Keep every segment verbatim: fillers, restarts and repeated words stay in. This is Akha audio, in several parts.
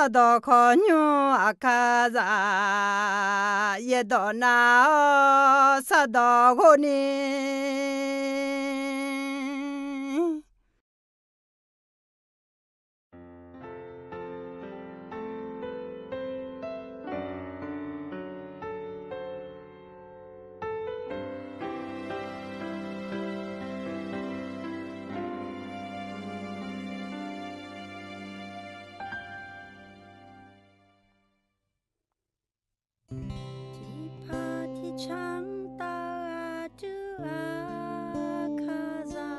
Sardawq khawqnymr Aqkaqzaq yaerdawq nav-awr sardawq ghov ni. Tiqpaq tiqcanr taf aqdui Aqkaqzaq,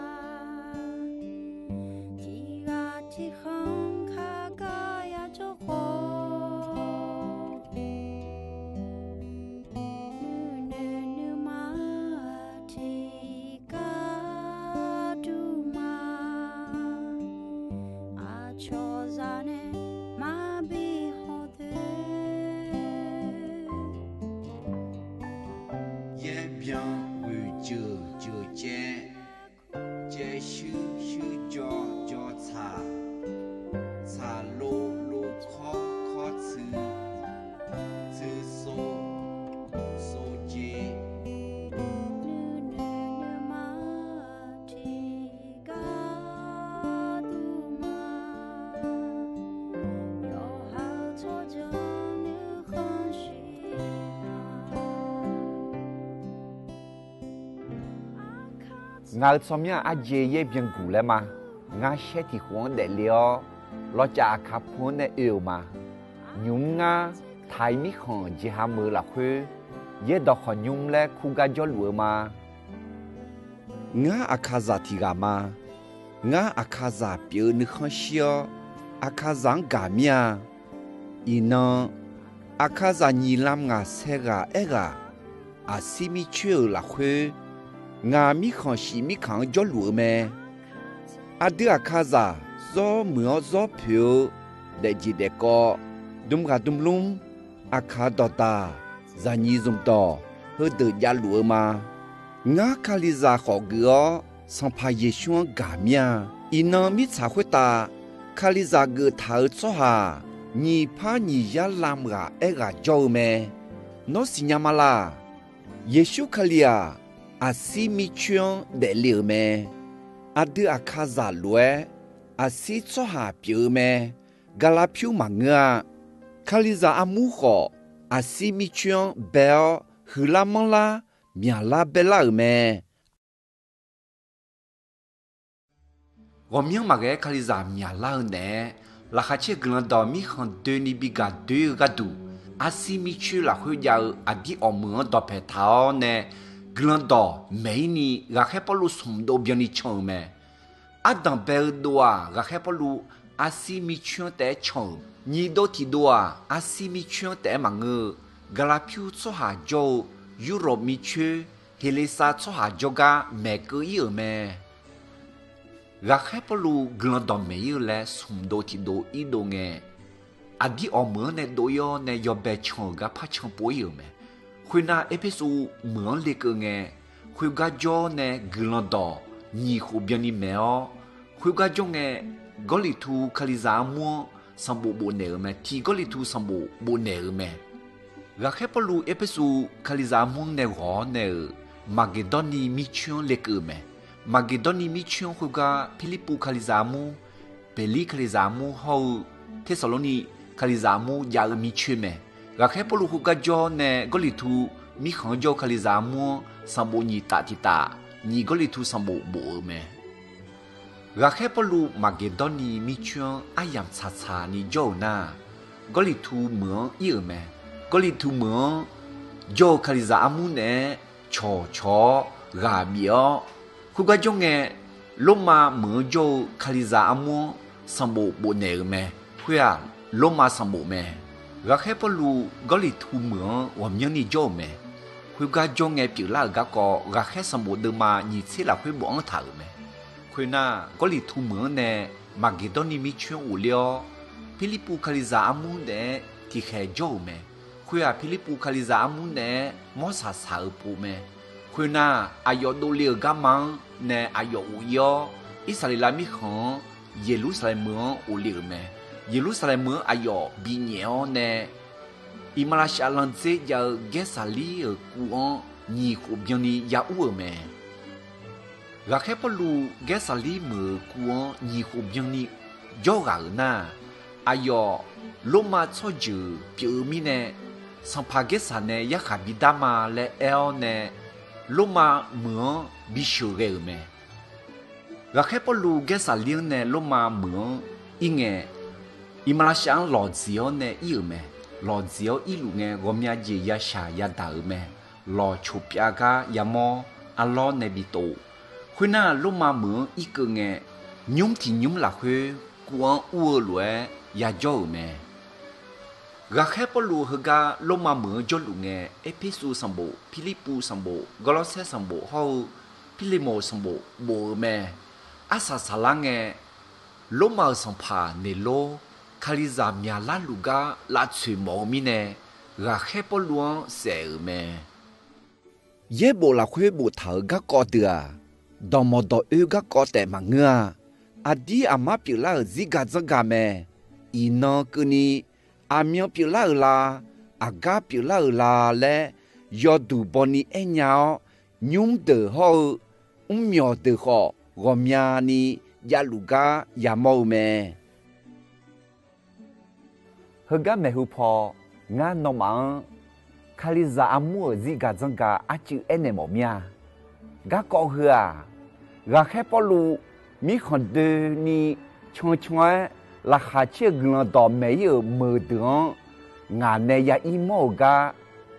tiqghaq tiqkhanq kaqgar yajawr khawf, nuinoeq nuima tiqgar dur ma. Aqcawq zaq nae maqbi hawdoer, yaerbyan ghoeq jeuq jeuq caev, caev shuir shuir jaw jaw tsaq, tsaq lov lov kawr kawr tsuiv, tsuiv sov sov jeq, nuinoeq nuima tiqgar dur ma. Yawqha-eu tsawrjeuq nuikhanr shir ma. Ngaq-euq tsawrmyanr arjeq yaerbyan guq laer ma. Ngar shaer tiq khof-anr daefle-awr, lawcav Aqkaq pu-anr nae oe-euq ma. Nymq-mr ngar Taiq mirkhanq jeqha meuq-eu lafkhoer, yaerdawq khawqnymr laer kur gar jawrluf-eu ma. Ngar Aqkaqzaq tiq ghaq ma. Ngar Aqkaqzaq pyeuf-eu nuikhanr shir-awr, Aqkaqzaq-anr gaq mir-a. Iqnan, Aqkaqzaq nyiq lam ngaq saer ghaq aer ghaq, aqsir mircoer-euq lafkhoer, ngaq mirkhanq shif mirkhanq-anr jawrluf-eu mae. Aqdui Aqkaqzaq zawr muiq-awr zawr poeq-eu daefjeq daefkawv, dm ghaq dm lmr, Aqkaq dawqdaq, zaqnyiq zmqdawq heudeuq javluf-eu ma. Ngar Kalizaq khawf geuf-awr, Sanqpaq Yeqsur-anr gaq mir-a. Iqnan mirtsaq khoertav Kalizaq geuftaq-euq tsawrhaq nyiq par nyiq yar lam ghaq aer ghaq jawr-eu mae. Nawr siqnya ma laq. Yeqsur Kali-aq, aqsir mircoer-anr daefle-euq mae. Aqdui Aqkaqzaq lof-aer aqsir tsawrhaq pyeuf-eu mae. Gaqlaq pyur maqngeur-a. Kalizaq armur khawf, aqsir mircoer-anr bae-awr huiqlar manrlar, myaqlar baerlar-euq mae. Ghawqmyanr maqghae-aer Kalizaq myaqlar-eu naeq-aer, Laqkhaq caer-eu Guiqlanq dawq mirkhanq doeni bi gaq doer-eu gharduq, arsiv mircoer lafkhoer jav-eu aqdir awq meuq-anr dawqpaeq taq-awr nae, Guiqlanq dawq maeq-ir ni ghaqkhaer Pawrluv smq dov byanni can-euq mae. Ardanq bae-eu dov-aq, ghaqkhaer Pawrluv arsiv mircoer-anr taef-aer can-euq. Nyiq dov tiq dov-aq, arsiv mircoer-anr taef-aer maqngeur-eu, Gaqlaqpyur tsawrhaq jawr-eu Yurlawq mircoer, Heqlesav tsawrhaq jawrgar maeqkeuv-ir-euq mae. Ghaqkhaer Pawrluv Guiqlanq dawq maeq-ir-eu laer smq dov tiq dov ir dov ngae, aqdir awq meuq-anr nae dov-ir-awr nae yawbae can-euq gar par can pov-ir-euq mae. Khoernar, Erpersu meuq-anr lekeuv ngae, khoergar jawr-awr nae Guiqlanq dawq nyiq khof byanni maeq-awr, khoergar jawr ngae, Gawrliqtu Kalizaq armur-anr sanqbof bofnaeq-euq mae. Tiq Gawrliqtu sanqbof bofnaeq-euq mae. Ghaqkhaer Pawrluv Erpersu Kalizaq armur-anr nae ghawq-awr nae-euq Maqgeqdawrniv mircoer-anr lekeuv-euq mae. Maqgeqdawrniv mircoer-anr khoergar Pirlirpuv Kalizaq armur, Beqlir Kalizaq armur hawr-eu Tersaqlorniv Kalizaq armur jav-eu mircoer mae. Ghaqkhaer Pawrluv khoergar jawr-awr nae Gawrliqtu mirkhanq-anr jawr-eu Kalizaq armur-anr sanqbof nyiq taf tiq taf, nyiq Gawrliqtu sanqbof bof-euq mae. Ghaqkhaer Pawrluv Maqgeqdawrniv mircoer-anr aryamq tsaqtsaq ni jawr-euq nar, Gawrliqtu meuq-anr ir-euq mae. Gawrliqtu meuq-anr jawr-eu Kalizaq armur naeq-aer cawqcawq-awr ghaq bif-awr, khoergar jawr ngae, Lormav meuq-anr jawr-eu Kalizaq armur-anr sanqbof bofnaeq-euq mae. Khoer-aq, Lormav sanqbof mae. Ghaqkhaer Pawrluv Gawrliqtu meuq-anr ghawqmyanrni jawr-euq mae. Khoergar jawr ngae pyeuflar-euq garkawv, ghaqkhaer sanqbof deuvma nyiq tser lafkhoer bofanr taq-euq mae. Khoernar, Gawrliqtu meuq-anr nae Maqgeqdawrniv mircoer-anr ghofler-awr, Pirlirpuv Kalizaq armur naeq-aer tiqkhaeq jawr-euq mae. Khoer-aq, Pirlirpuv Kalizaq armur naeq-aer mawrsaq saq-eu pov mae. Khoernar, aqyawf dovle-euq garma-anr nae aqyawf ghof-ir-awr, Irsaqleqlav mirkhanq-anr Yeqlursaqlaeq meuq-anr ghofle-euq mae. Yeqlursaqlaeq meuq-anr aqyawf binyaef-awr nae, iqmalavshav landzer jav-eu Gaersaqlir-euq kuv-anr nyiq khof byanni ya ur-euq mae. Ghaqkhaer Pawrluv Gaersaqlir meuq-euq kuv-anr nyiq khof byanni jawr ghaq-euq nar, aqyawf Lormav tsawrjeuq pyeuf-eu mirnae, sanqpaq Gaersaq nae yarkhaq bidar ma laer aer-awr nae, Lormav meuq-anr bisheuq ghae-euq mae. Ghaqkhaer Pawrluv Gaersaqlir-anr nae Lormav meuq-anr ir ngae, iqmalavshav-anr lawqdziq-awr nae ir-euq mae. Lawqdziq-awr irluf ngae, ghawqmya jeq yashaq yadaq-euq mae. Lawqcoq pyav gar yamawr arlawr nae bi tov. Khoernar, Lormav meuq-anr irkeuv ngae, nymr tiq nymr lafkhoer kuv-anr ur-eu lof-aer yajawr-euq mae. Ghaqkhaer Pawrluv heugar Lormav meuq-anr jawrluf ngae, Erpersu sanqbof, Pirlirpuv sanqbof, Gawrlawrsaer sanqbof hawr-eu Pirlemoq sanqbof bof-eu mae. Arsaq saqlar ngae, Lormav-euq sanqpaq Neqlor, Kalizaq myaqlar luf gar lavtsoeq mawf-eu mirnae, Ghaqkhaer Pawrluv-anr saef-euq mae. Yaerbof lafkhoer boftaq-euq garkawv deuq-aq, dawqmawq dawq oe garkawv taef maqngeur-a. Aqdir aqmar pyeuflar-euq zirgaq dzanrgaq mae. Iqnan keuvni, aqmyan pyeuflar-euq la, aqgar pyeuflar-euq la laer yawduq bawni aernya-awr, nymr deuq hawr-eu mrmyawq deuq khawf ghawqmyani javluf gar yamawr-eu mae. Heugar maeqhu paw, ngar nawmaf-anr Kalizaq armur-euq zirgaq dzanrgaq arcuiv aernaeq mawf mir-a. Garkawv heu-aq, Ghaqkhaer Pawrluv mirkhanq doeni cancan-aer laqkhaq caer-eu guiqlanq dawqmaeq ir-euq meuq deuq-anr ngaq nae ya ir mawr-euq gar,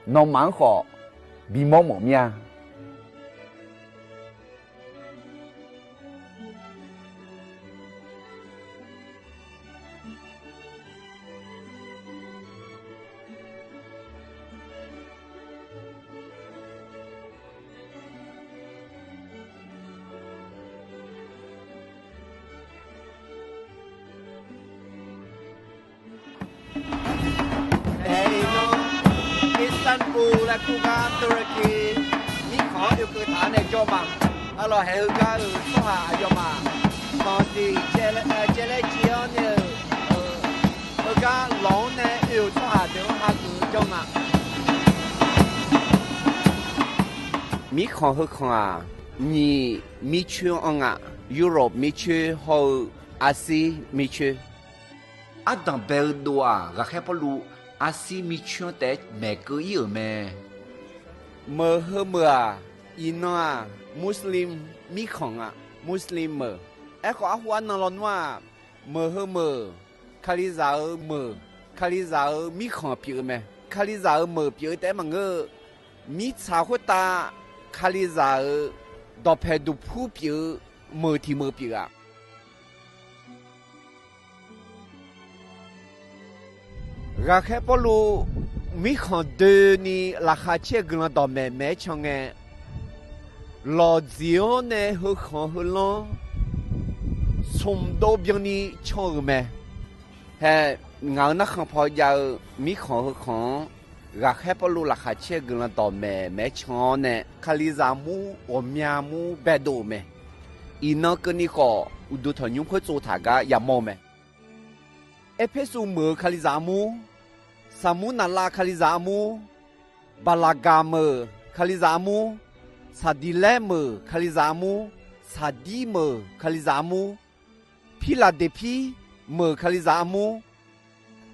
nawmaf-anr khawf bimawr mawf mir-a. Istanbul laer kur gar Turkey mirkhanq-anr oekeuv taq-awr nae jawr ma. Arlawq haeq heugar-euq tsawrhaq aqyawfmaf, manqdiq caev laer caev-awr nae-euq heugar lawq-anr nae oe-euq tsawrhaq deuq-anr hageuf-eu jawr ma. Mirkhanq heukhanq-aq, nyiq mircoer-anr anr nga. Europe mircoer hawr-eu Arsir mircoer. Ardanq bae-eu dov-aq, Ghaqkhaer Pawrluv Arsir mircoer-anr taef-aer maeqkeuv ir-euq mae. Meuq heumeuq-aq, iqnan-aq, Muslim mirkhanq nga. Muslim meuq. Aerkhawf, arhu arnan lawnmr-aq, meuq heumeuq Kalizaq-euq meuq, Kalizaq-euq mirkhanq pyeuf-eu mae. Kalizaq-euq meuq pyeuf-eu taef-aer maqngeur-eu, mirtsaq khoertav Kalizaq-euq dawqpaeq duqpur pyeuf-eu meuq tiq meuq pyeuf-a. Ghaqkhaer Pawrluv mirkhanq doeni laqkhaq caer-eu guiqlanq dawqmaeq maeq-aer can ngae, lawqdziq-anr nae heukhanq heulanr smq dov byanni can-euq mae. Hae, ngaq-euq narkhan paw jav-eu mirkhanq heukhanq-anr Ghaqkhaer Pawrluv laqkhaq caer-eu guiqlanq dawqmaeq maeq-aer can-awr nae, Kalizaq mur ghawqmya mur baedov-euq mae. Iqnan keuvni khawf, uqduq tanqnymr khoer tsovtaq gar yamawr-eu mae. Erpersu meuq-eu Kalizaq armur, Saqmurnaqlav Kalizaq armur, Baqlaqgaq meuq Kalizaq armur, Saqdiqlaer meuq Kalizaq armur, Saqdir meuq Kalizaq armur, Pirlaqdeqpir meuq Kalizaq armur,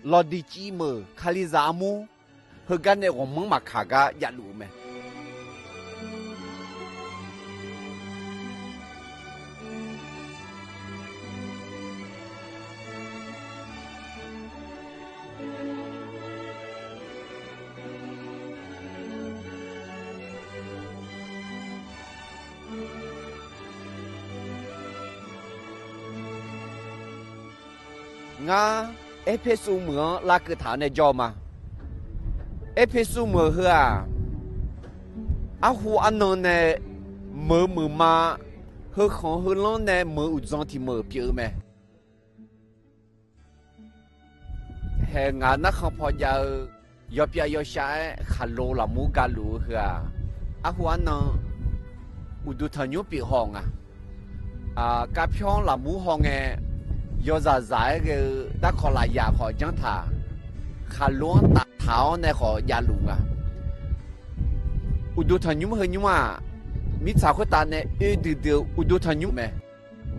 Lawqdiqciv meuq Kalizaq armur, heugar nae ghawqmanr maqkaq gar javluf-eu mae. Ngar Erpersu meuq-anr lavkeuv taq-awr nae jawr-eu ma. Erpersu meuq heu-aq, arhu arnan nae meuq-eu meuq ma, heukhanq heulanr nae meuq-eu uqdzan tiq meuq pyeuf-eu mae. Hae, ngaq narkhan paw jav-eu yawpyav yawshav-aer khaqlo lafmur galuf-eu heu-aq, arhu arnan uqduq tanqnymr pyeuf haw nga. Kavpyawr lafmur haw ngae, yawzaq zaq-aer ghae-eu darkawq lafyaq khawf janr taq, khaqlo-anr taf taq-awr nae khawf javluf nga. Uqduq tanqnymr heu nymr-aq, mirtsaq khoertav nae oe duidui-eu uqduq tanqnymr mae.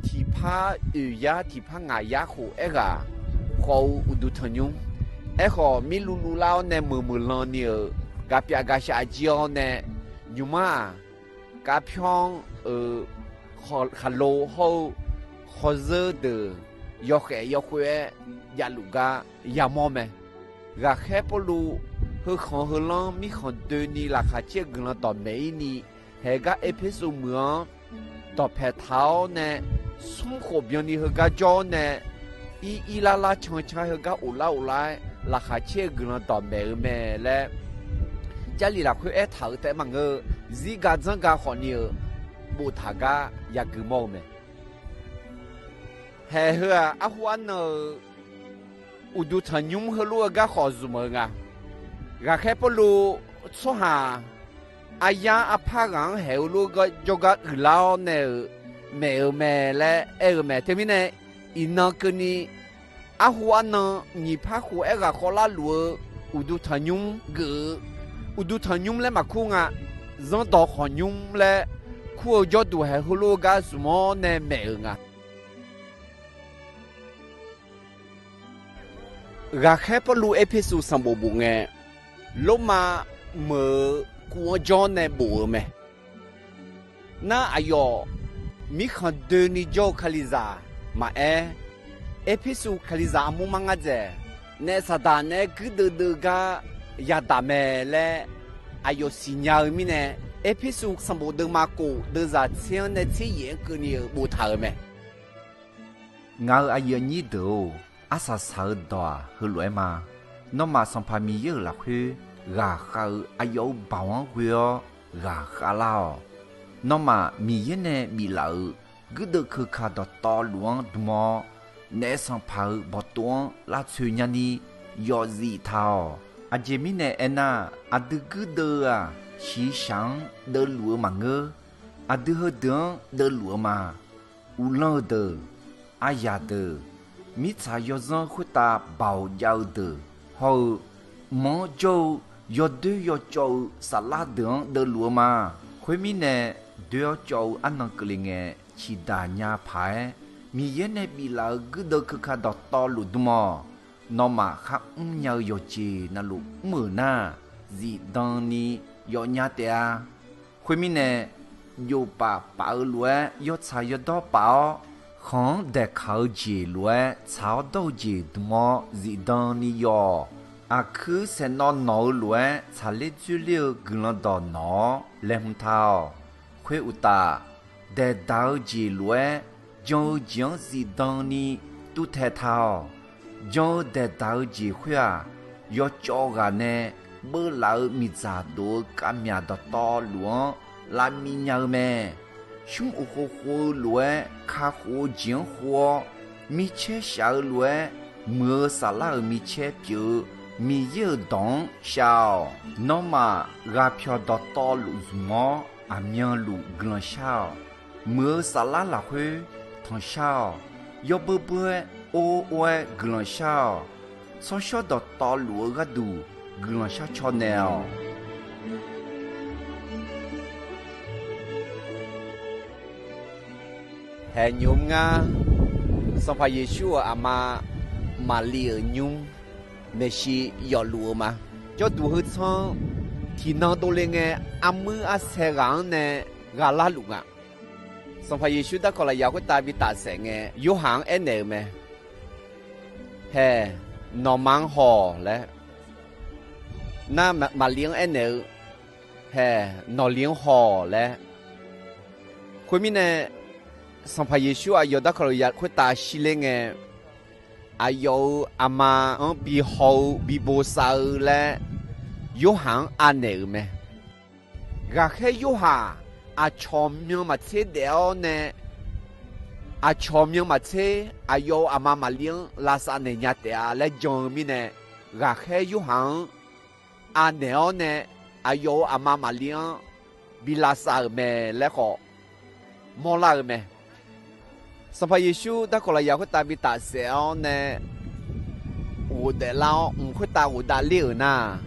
Tiqpar oeq yar tiqpar ngaq yar khof aerghaq khawf-eu uqduq tanqnymr. Aerkhawf, mirluvluv lar-awr nae meuq meuq lan ni-euq gaqpyaf gaqshaf jir-awr nae, nymq mar-aq, kavpyawr-anr-euq khaqlo hawr-eu khawrzeur deuq yawkhaef yawkhoer-aer javluf gar yamawr mae. Ghaqkhaer Pawrluv heukhanq heulanr mirkhanq doeni laqkhaq caer-eu guiqlanq dawqmaeq-ir ni, haegar Erpersu meuq-anr dawqpaeq taq-awr nae, smr khof byanni heugar jawr-awr nae, ir ir lar lar can can heugar of lar of lar-aer laqkhaq caer-eu guiqlanq dawqmaeq-eu mae laer, Jarlif lafkhoer aertaq-euq taef maqngeur-eu, zirga dzanrga khawfni-euq boftaq gar yagui mawr-eu mae. Haeq heu-aq, arhu arnan-euq uqduq tanqnymr heulof-eu garkhawf zmq-eu nga. Ghaqkhaer Pawrluv tsawrhaq aryar arpar ghaq-anr haeq-eu lof-aer jawrgar uiqlar-awr nae-euq maeq-eu mae laer aer-eu mae. Teumirnae, iqnan keuvni arhu arnan nyiq par khof aerghaq khawvlar luf-eu uqduq tanqnymr geuf-eu, uqduq tanqnymr laer maqkur nga, zanrdawq khawqnymr laer kur-eu jawrduq haeq heulof-eu gar zmq-awr nae maeq-euq nga. Ghaqkhaer Pawrluv Erpersu sanqbof bof ngae, Lormav meuq-euq kuv-anr jawr nae bof-eu mae. Nar aqyawf mirkhanq doeni jawr-eu Kalizaq maqaer, Erpersu Kalizaq armur mar ngar dzaeq, naef Saqdaq naeq-aer guirdeuv deuv gar yadaq mae laer aqyawf siqnya-eu mirnae, Erpersu sanqbof deuvma kof deuvzaq tser-anr nae tser yaef-anr keuvni-euq boftaq-euq mae. Ngaq-euq aqyuif aqnyir deuq-or, arsaq saq-eu dawq-aq heulof-aer ma. Nawmaf Sanqpaq Miqyaer-euq lafkhoer ghaqkhav-eu aqyawf-euq baoq-anr ghoe-awr ghaqkhav lar-awq. Nawmaf Miqyaer nae biflaf-euq guirdeuv keuka dawqtawvluf-anr dm-awr, naef Sanqpaq-euq bawqtov-anr lavtsoeq nyani yawfzif taq-awq. Aqjeq mirnae aernar, aqdui guirdeuv-eu-aq, shiqshaq-anr deuvluf-eu maqngeur. Aqdui heudeuq-anr deuvluf-eu ma. Uvlanr-eu deuq, aryaq deuq, mirtsaq yawzanr khoertav baoq jav-eu deuq hawr-eu, mq-anr jawr-eu yawdoer yawcawv-eu saflar deuq-anr deuvluf-eu ma. Khoermirnae, doer-awr cawv-eu arnan keuvle ngae, ciqdaq nya paq-aer Miqyaer nae biflaf-euq guirdeuv keuka dawqtawvluf dm-awq. Nawmaf kharmr nya-eu yawqjeq navluf mr-euq nar, zifdan ni yawfnya taef-a. Khoermirnae, jofpaf paf-eu lof-aer yawtsaq yawdawr paf-awr, khanq-anr daeqkaq-eu jeq lof-aer tsaq-awr dawr-eu jeq dm-awr zifdan ni yawf-awq. Aqkuir saeqnawv nawq-eu lof-aer tsaqler dzoerler-eu guiqlanq dawq nawq-awr laeqhmq taq-awq. Khoeruqtaf, daeqdaq-eu jeq lof-aer jan-eu jeq-anr zifdan ni tuvtaeq taq-awq. Jan-eu daeqdaq-eu jeq khoer-aq, yawcawv ghaq nae beuvlaf-eu miqdzaq dof-eu kavmyaq dawqtawvluf-anr lavmiv nya-eu mae. Smr uqkhov khov-eu lof-aer kakhof-eu jeq-anr khov-awr, micaer shaf-eu lof-aer muiq-eu saflar-euq micaer pyeuf-eu Miqyaer-euq dawq-anr shav-awq. Nawmaf ghaqpyawq dawqtawvluf zmq-awr, aqmyanluf guiqlanq shar-awq. Muiq-eu saflar lafkhoer tanqshar-awq. Yawbeur beur-aer or or-aer guiqlanq shar-awq. Tsawrshawr dawqtawvluf-eu gharduq guiqlanq shar caw naeq-awq. Haeq nymr ngar, Sanqpaq Yeqsur-euq aqma Maqli-euq nymr maeqshi yawfluf-eu ma. Jawrduq heu tsanr tiqnan dovle ngae, armuir arsae ghaq-anr nae ghaq larluf nga. Sanqpaq Yeqsur darkawq lafyaq khoertav bi tafsaef ngae, Yorhaq-anr aernaeq-eu mae. Haeq, nawqma-anr haw-awq laer. Nar, Maqli-anr aernaeq-eu, Haeq, nawqli-anr haw-awq laer. Khoermirnae, Sanqpaq Yeqsur aqyawf darkawq lafyaq khoertav shirler ngae, aqyawf-euq aqma-anr bi haw-eu bi bosav-eu laer Yorhaq-anr anaeq-euq mae. Ghaqkhaer Yorhaq aqcawq myan maqtser daef-awr nae, aqcawq myan maqtser aqyawf-euq aqma Maqli-anr lavsav naeq nya taef-a laer jan-eu mirnae, ghaqkhaer Yorhaq-anr anaeq-awr nae aqyawf-euq aqma Maqli-anr bi lavsav-euq mae laer khawf mawrlar-eu mae. Sanqpaq Yeqsur darkawq lafyaq khoertav bi tafsaef-awr nae ghofdaef lar-awr, mq khoertav ghofdav ler-euq nar,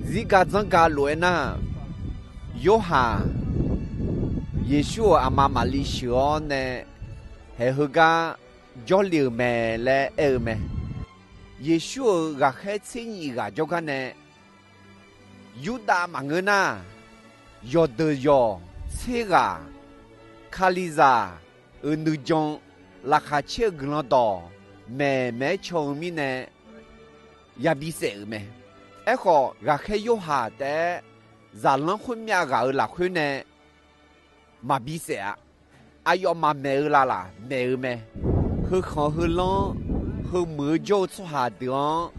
zirga dzanrga lof-aer nar, Yorhaq Yeqsur-euq aqma Maqli sheuq-awr nae haeq heugar jawrle-euq mae laer aer-eu mae. Yeqsur-euq ghaqkhaer tser nyif ghaq jawrgar nae, Yurdav maqngeur nar, yawqdeuq yawq tser ghaq, Kalizaq-euq nuijan, laqkhaq caer-eu Guiqlanq dawq maeq maeq-aer caw-eu mirnae, yabi saef-euq mae. Aerkhawf, ghaqkhaer Yorhaq taef-aer zaqlanr khoermyav ghaq-euq lafkhoer nae maqbi saef-a. Aqyawfmaf maeq-eu lavlaf maeq-eu mae. Heukhanq heulanr, heumuiq-eu jawr-eu tsawrhaq deuq-anr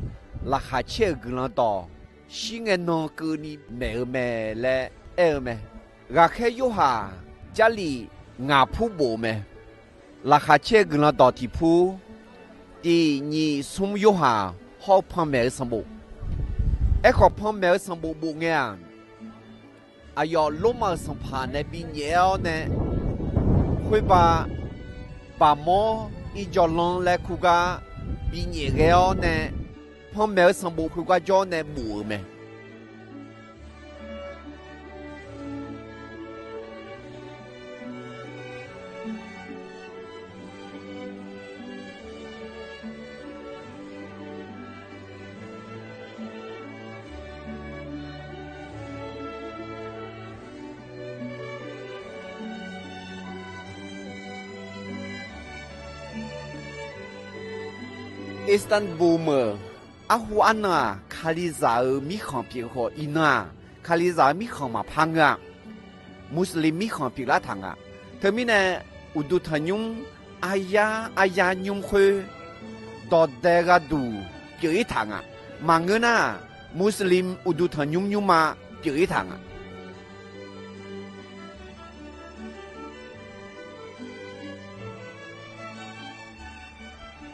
laqkhaq caer-euq Guiqlanq dawq shir ngae nan keuvni maeq-eu mae laer aer-eu mae. Ghaqkhaer Yorhaq Jarlif ngaq pur bof-eu mae. Laqkhaq caer-eu Guiqlanq dawq tiq pur, tiq nyiq smr Yorhaq hawr-eu panmaeq-eu sanqbof. Aerkhawf, panmaeq-eu sanqbof bof ngae-aq, aqyawf Lormav-euq sanqpaq nae binyaef-awr nae, khoerba Baqmawr irjawvlanr laer kur gar binyaef ghae-awr nae, panmaeq-eu sanqbof khoergar jawr nae bof-euq mae. Istanbul meuq arhu arnan-aq, Kalizaq-euq mirkhanq pyeuf khawf, iqnan-aq, Kalizaq-euq mirkhanq maqpar ngeur-a. Muslim mirkhanq pyeuflar taq nga. Teumirnae, uqduq tanqnymr aryar aryar nymr khoer dawqdae gharduq pyeuf-ir taq nga. Maqngeur nar, Muslim uqduq tanqnymr nymrma pyeuf-ir taq nga.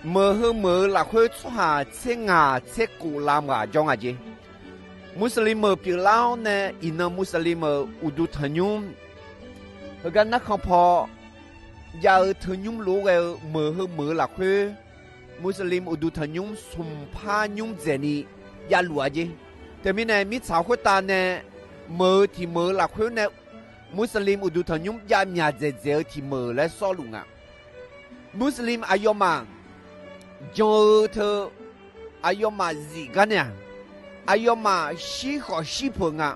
Meuq heu meuq-eu lafkhoer tsawrhaq tser ngaq tser khof lam ghaq jawr nga jeq. Muslim-euq pyeuflar-awr nae iqnan Muslim-euq uqduq tanqnymr heugar narkhan paw jav-eu teunymr lof-aer ghae-eu meuq heu meuq-eu lafkhoer, Muslim uqduq tanqnymr smqpar nymr dzaeqni javluf-a jeq. Teumirnae mirtsaq khoertav nae meuq-eu tiq meuq-eu lafkhoer nae Muslim uqduq tanqnymr javmyaq dzaeqdzaeq-eu tiq meuq laer sawrluf nga. Muslim aqyawfmaf jan-eu teu, aqyawfmaf zif gar nae-aq, aqyawfmaf shir khawf shir peuq nga.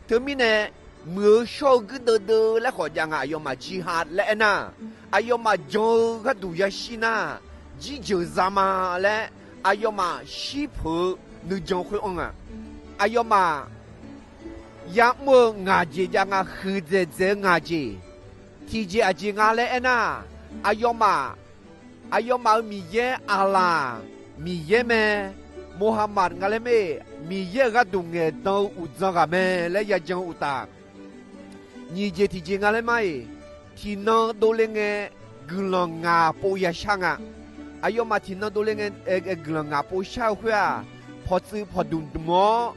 Teumirnae, muiq-eu shawr-eu guirdeuv deuv laer khawf jav nga. Aqyawfmaf jihad laer aernar, aqyawfmaf jan-eu gharduq yashir nar, jirjeuq zama laer aqyawfmaf shir peuq-eu nuijan khoer anr nga. Aqyawfmaf ya'mr-eu ngaq jeq jav nga, huiqdzaeq dzaeq-eu ngaq jeq. Tiqjeq aqjeq nga laer aernar, aqyawfmaf, aqyawfmaf-euq Miqyaer Aqlaq Miqyaer mae, Mohammad nga laer mae, Miqyaer-euq gharduq ngaeqdan-eu uqdzan ghaq mae laer yajan-eu uqtaf, nyiq jeq tiqjeq nga laer mar-iq, tiqnan dovle ngae guiqlanq ngaq pov yashar nga. Aqyawfmaf tiqnan dovle ngae guiqlanq ngaq pov shar-eu khoer-aq, pawqtsuif pawqdmq dmq-awr,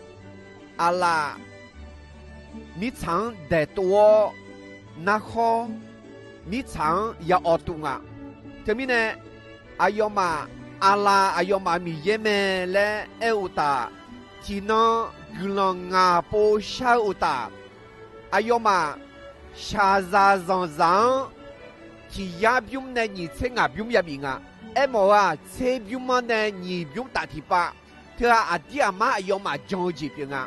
Aqlaf mirtsaq-anr daeqtov-awr narkhawr, mirtsaq-anr ya awv tuf nga. Teumirnae, aqyawfmaf Aqlaf aqyawfmaf Miqyaer mae laer aer-eu uqtaf, tiqnan guiqlanq ngaq pov shar-eu uqtaf, aqyawfmaf shaqzaq zanqzaq-anr tiq yar bymr nae nyiq tser ngaq bymr yabif nga. Aermawf-eu-aq, tser bymr-anr nae nyiq bymr taf tiqpav, teu-aq, aqdir aqmar aqyawfmaf jan-eu jeq pyeuf nga.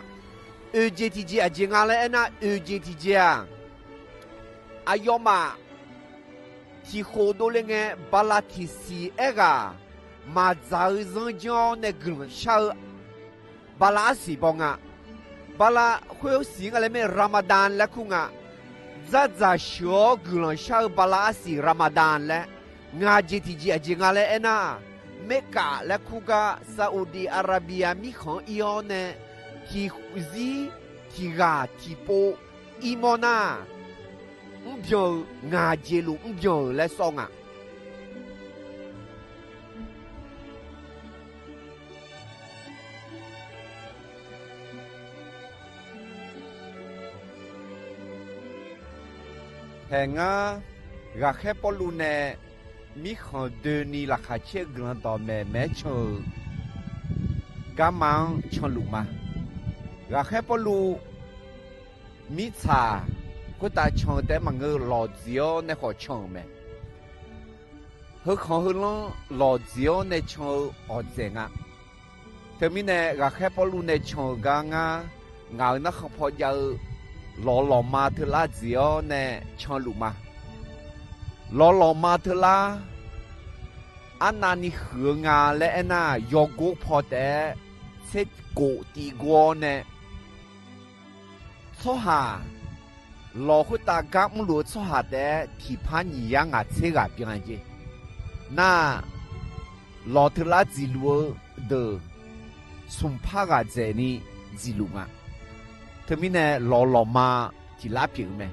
Oeq jeq tiqjeq aqjeq nga laer aernar, oeq jeq tiqjeq-aq, aqyawfmaf tiqkhof dovle ngae, bala tiqsiq aerghaq maqdzaq-eu zanrjanr-awr nae guiqlanq shar-eu bala arsiq baw nga. Bala khoer siq nga laer mae, Ramadan laer kur nga. Dzardzaq sheuq-awr guiqlanq shar-eu bala arsiq Ramadan laer. Ngaq jeq tiqjeq aqjeq nga laer aernar, Merkaf laer kur gar Saudi Arabia mirkhanq-anr ir-awr nae, tiqzir tiqghaq tiqpov irmawr nar, mrbyan-eu ngaq jeq luf mrbyan-euq laer sawr nga. Haeq ngar Ghaqkhaer Pawrluv nae mirkhanq doeni laqkhaq caer-eu guiqlanq dawqmaeq maeq-aer can-euq garma-anr canluf ma. Ghaqkhaer Pawrluv mirtsaq khoertav can-eu taef-aer maqngeur-eu, lawqdziq-awr nae khawf can-euq mae. Heukhanq heulanr lawqdziq-awr nae can-eu awqdzaeq nga. Teumirnae, ghaqkhaer Pawrluv nae can-euq gar ngar, ngaq-euq narkhan paw jav-eu lawq lawqma teular dziq-awr nae canluf ma. Lawq lawqma teular arnavni huiq-eu nga laer aernar, yawgor paw taef-aer tserkof tifgor-awr nae, tsawrhaq lawq khoertav gar mrluf-eu tsawrhaq taef-aer tiqpar nyiq yar ngaq tser ghaq byan-a jeq. Nar-aq, lawq teular dziqluf-eu deuq smq par ghaq dzaeqni dziqluf nga. Teumirnae lawq lawqma tiqlar pyeuf-eu mae.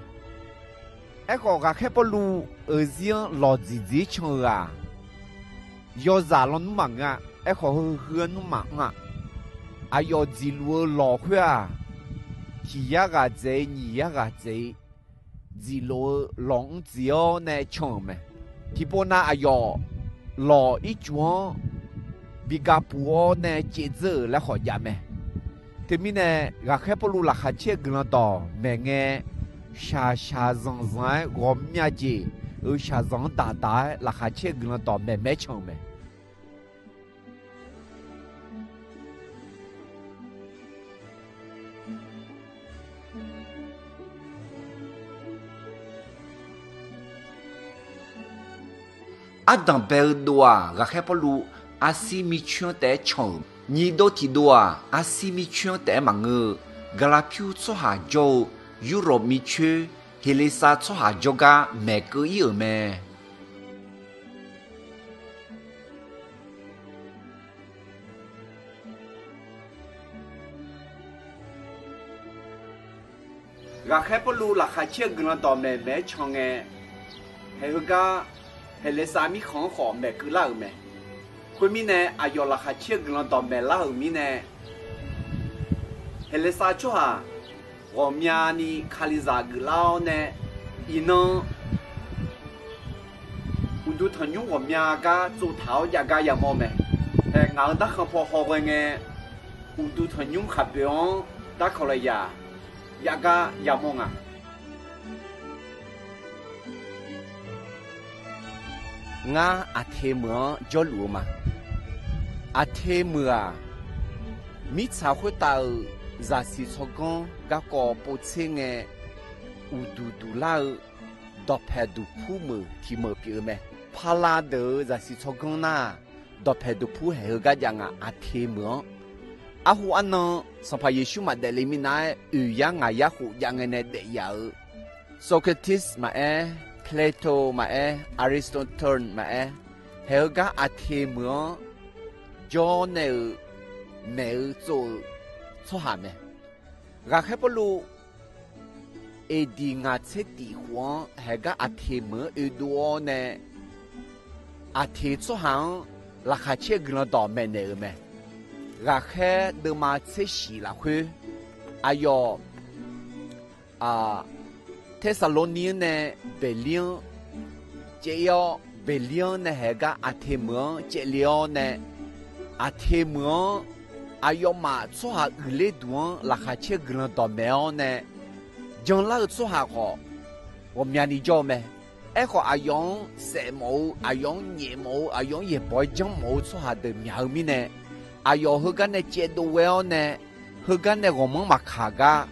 Aerkhawf, ghaqkhaer Pawrluv-euq zir-anr lawqdziq dziq-ir can-eu ghaq, yawzaq lawnmr maqngeur-a. Aerkhawf, heu heu-anr nmr maqanr-a. Aqyawf dziqluf-eu lawq khoer-aq, tiq yar ghaq dzaeq-ir nyiq yar ghaq dzaeq-ir dziqlof-eu lawq-anr dziq-awr nae can-euq mae. Tiqpov nav aqyawf lawq ircuf-anr bi ga puq-awr nae caev dzeur-euq laer khawf jav mae. Teumirnae, ghaqkhaer Pawrluv laqkhaq caer-eu guiqlanq dawqmaeq ngae, shaqshaq zanqzanq-aer ghawqmya jeq-euq shaqzanq-anr daqdaq-aer laqkhaq caer-eu guiqlanq dawqmaeq maeq-aer can-euq mae. Ardanq bae-eu dov-aq, ghaqkhaer Pawrluv Arsir mircoer-anr taef-aer can-euq. Nyiq dov tiq dov-aq, Arsir mircoer-anr taef-aer maqngeur-eu, Gaqlaqpyur tsawrhaq jawr-eu Yurlawq mircoer Heqleqsav tsawrhaq jawrgar maeqkeuv-ir-euq mae. Ghaqkhaer Pawrluv laqkhaq caer-eu guiqlanq dawqmaeq maeq-aer can ngae, haeq heugar Heqleqsav mirkhanq-anr khawf maeqkeuv lar-euq mae. Khoermirnae, aqyawf laqkhaq caer-eu guiqlanq dawqmaeq lar-euq mirnae, Heqleqsav tsawrhaq ghawqmyani Kalizaq geuflar-awr nae, iqnan uqduq tanqnymr ghawqmya gar tsovtaq-awr jav gar yamawr mae. Haeq ngaq-euq narkhan paw hawghae ngae, uqduq tanqnymr khaqpoeq-anr darkawq lafyaq jav gar yamawr nga. Ngar Aqteq meuq-anr jawrluf-eu ma. Aqteq meuq-aq, mirtsaq khoertav-euq zaqsiq tsawrganr garkawv povtser ngae, uqduq duq lar-eu dawqpaeq duqpur meuq tiq meuq pyeuf-eu mae. Pala deuq-euq zaqsiq tsawrganr nar, dawqpaeq duqpur haeq heugar jav nga, Aqteq meuq-anr. Arhu arnan Sanqpaq Yeqsur maqdaef le minav-aer, oeq yar ngaq yar khof jav ngae nae daef yaf-euq Socrates maqaer, Plato maqaer, Aristotle maqaer, haeq heugar Aqteq meuq-anr jawr nae-euq maeq-eu tsov-eu tsawrhaq mae. Ghaqkhaer Pawrluv A D ngaq tser tif khof-anr haeq gar Aqteq meuq-anr oedov-awr nae, Aqteq tsawrhaq-anr laqkhaq caer-eu guiqlanq dawqmaeq naeq-euq mae. Ghaqkhaer deuvma tser shiq lafkhoer, aqyawf Tersaqlorni-anr nae Beqlir-anr caev-ir-awr, Beqlir-anr nae haeq gar Aqteq meuq-anr caevle-awr nae, Aqteq meuq-anr aqyawfmaf tsawrhaq uiqler duq-anr laqkhaq caer-eu guiqlanq dawqmaeq-awr nae, janlar-eu tsawrhaq khawf ghawqmyani jawr-eu mae. Aerkhawf, aqyawf-anr saef mawf-eu, aqyawf-anr nyaef mawf-eu, aqyawf-anr yaeqbawq-aer janr mawf-eu tsawrhaq deuq myaq-eu mirnae, aqyawf heugar nae caevdov ghae-awr nae, heugar nae ghawqmanr maqkaq gar,